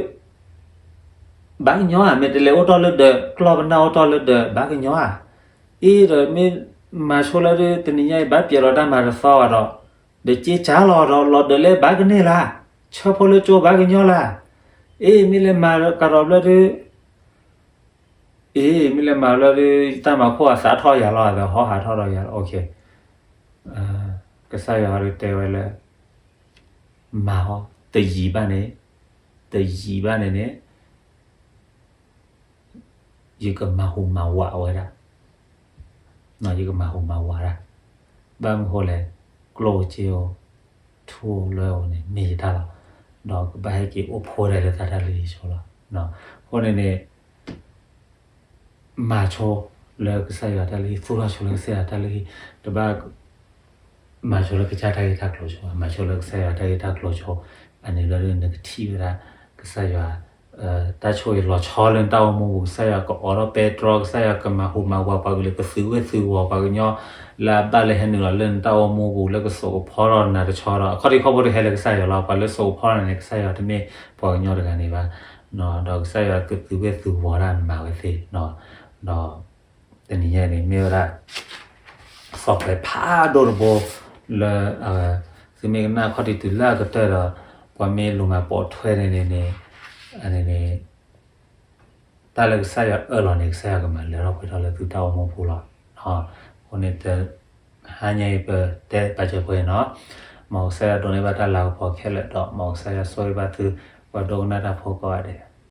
ဘၣ်ကညီဧါ မ့ၢ်တလဲၤအိၣ်တ့ၢ်လၢဒၢး ကျီၢ်ပနၢ်အိၣ်တ့ၢ်လၢဒၢး ဘၣ်ကညီဧါ အ့ၣ်ဒီးမ့ၢ်မၤဆိလၢဒုး တနံၤညါအံၤ ဘၣ်ပျဲလီၤတၢ်မၤတသီဘၣ်ဒီး ဒီးစ့စၢ်လီၤဒီး လီၤဒၢးလဲဘၣ်ကန့ၢ်လၢ် ဆၢဖိလၢကၠိဘၣ်ကညီလၢ်, အ့ မ့ၢ်လဲၤမၤကဒီးဘျၢဒုး, အ့ မ့ၢ်လဲၤမၤဘျၢဒုး တၢ်မၤခိၣ်အသးထီၣ်ယၤလီၤ, အသးဟီဟးထီၣ်ဒီးယၤလီၤ, ကစၢ်ယွၤဒုးတဲဝဲလၢ မၤဟီ, တယံာ်ဘၣ်န့ၣ်, တယံာ်ဘၣ်န့ၣ်န့ၣ် ယကမၤဟူးမၤဝးဝဲဒၣ်, ယကမၤဟူးမၤဝးဒၣ်, ဘၣ်မနုၤဃိလဲၣ်, ကျိၣ်ဧိၤစ့ဧိၤ, ထူဧိၤလွဲဧိၤန့ၣ် မ့ၢ်ယတၢ်လီၤ, ဒီးကဘၣ်ဟဲက့ၤအိၣ်ဖှိၣ်ဒၣ်လၢသးတၢ်လုၢ်ဟံၣ်ဆိလီၤ. အဃိန့ၣ်န့ၣ် မၤဆိလၢကစၢ်ယွၤတၢ်လုၢ်ဟံၣ်, သူၣ်ထီၣ်ဆိလၢကစၢ်ယွၤတၢ်လုၢ်ဟံၣ်, တဘၣ် မၤဆိလၢကစၢ်တၢ်ဂ့ၢ်တၢ်ကျိၤဆိ, မၤဆိလၢကစၢ်ယွၤတၢ်ဂ့ၢ်တၢ်ကျိၤဆိ, အန့ၣ်လၢနကထံၣ်ဝဲဒၣ် ကစၢ်ယွၤ တၢ်ဆိၣ်ဂ့ၤလီၤဆီလၢနတၢ်အိၣ်မူပူၤ, ကစၢ်ယွၤကအိးထီၣ်ပဲတြီ, ကစၢ်ယွၤကမၤဟူးမၤဝးပှၤကလုာ်, ကသုးဝဲသုးဝီၤပှၤကညီ လၢအဘၣ်လၢဟဲနုာ်လီၤလၢနတၢ်အိၣ်မူပူၤ လၢကစိာ်ကဖီထီၣ်နၤတဆီဒီး အခီၣ်ထံးခီၣ်ဘိတဟဲလၢကစၢ်ယွၤလီၤ. ပှၤလၢစိာ်ကဖီထီၣ်နၤန့ၣ် ကစၢ်ယွၤတမ့ၢ်ပှၤကညီတဂၤန့ၣ်ဘၣ်, ဒီးကစၢ်ယွၤကသုးဝဲသုးဝီၤဒၣ်မၤဝဲသ့ၣ်, ဒီး တနံၤညါန့ၣ် မ့ၢ်ဝဲဒၣ် software ဖးဒိၣ်တဘိလၢ သုမ့ၢ်ကနၣ်ခီၣ်ထံးတုၤလၢအကတၢၢ်ဒီး ပှၤမ့ၢ်လူၤမၤပိာ်ထွဲန့ၣ်န့ၣ်န့ၣ် န့ၣ် တၢ်လၢကစၢ်ယွၤအၢၣ်လီၤန့ၣ် ကစၢ်ယွၤကမၤလၢထီၣ်ပှဲၤထီၣ်လၢသုတၢ်အိၣ်မူပူၤလီၤ. အဃိန့ၣ် ဟါညါအံၤပတဲပာ်စၢၤပှဲၤအံၤနီၤ, မ်ကစၢ်ယွၤဒိးန့ၢ်ဘၣ်တၢ်လၤကပီၤခဲလၢာ်ဒီး မ်ကစၢ်ယွၤဆိၣ်ဂ့ၤဘၣ်သု ပှၤဒိကနၣ်တၢ်ဖိကိးဂၤဒဲး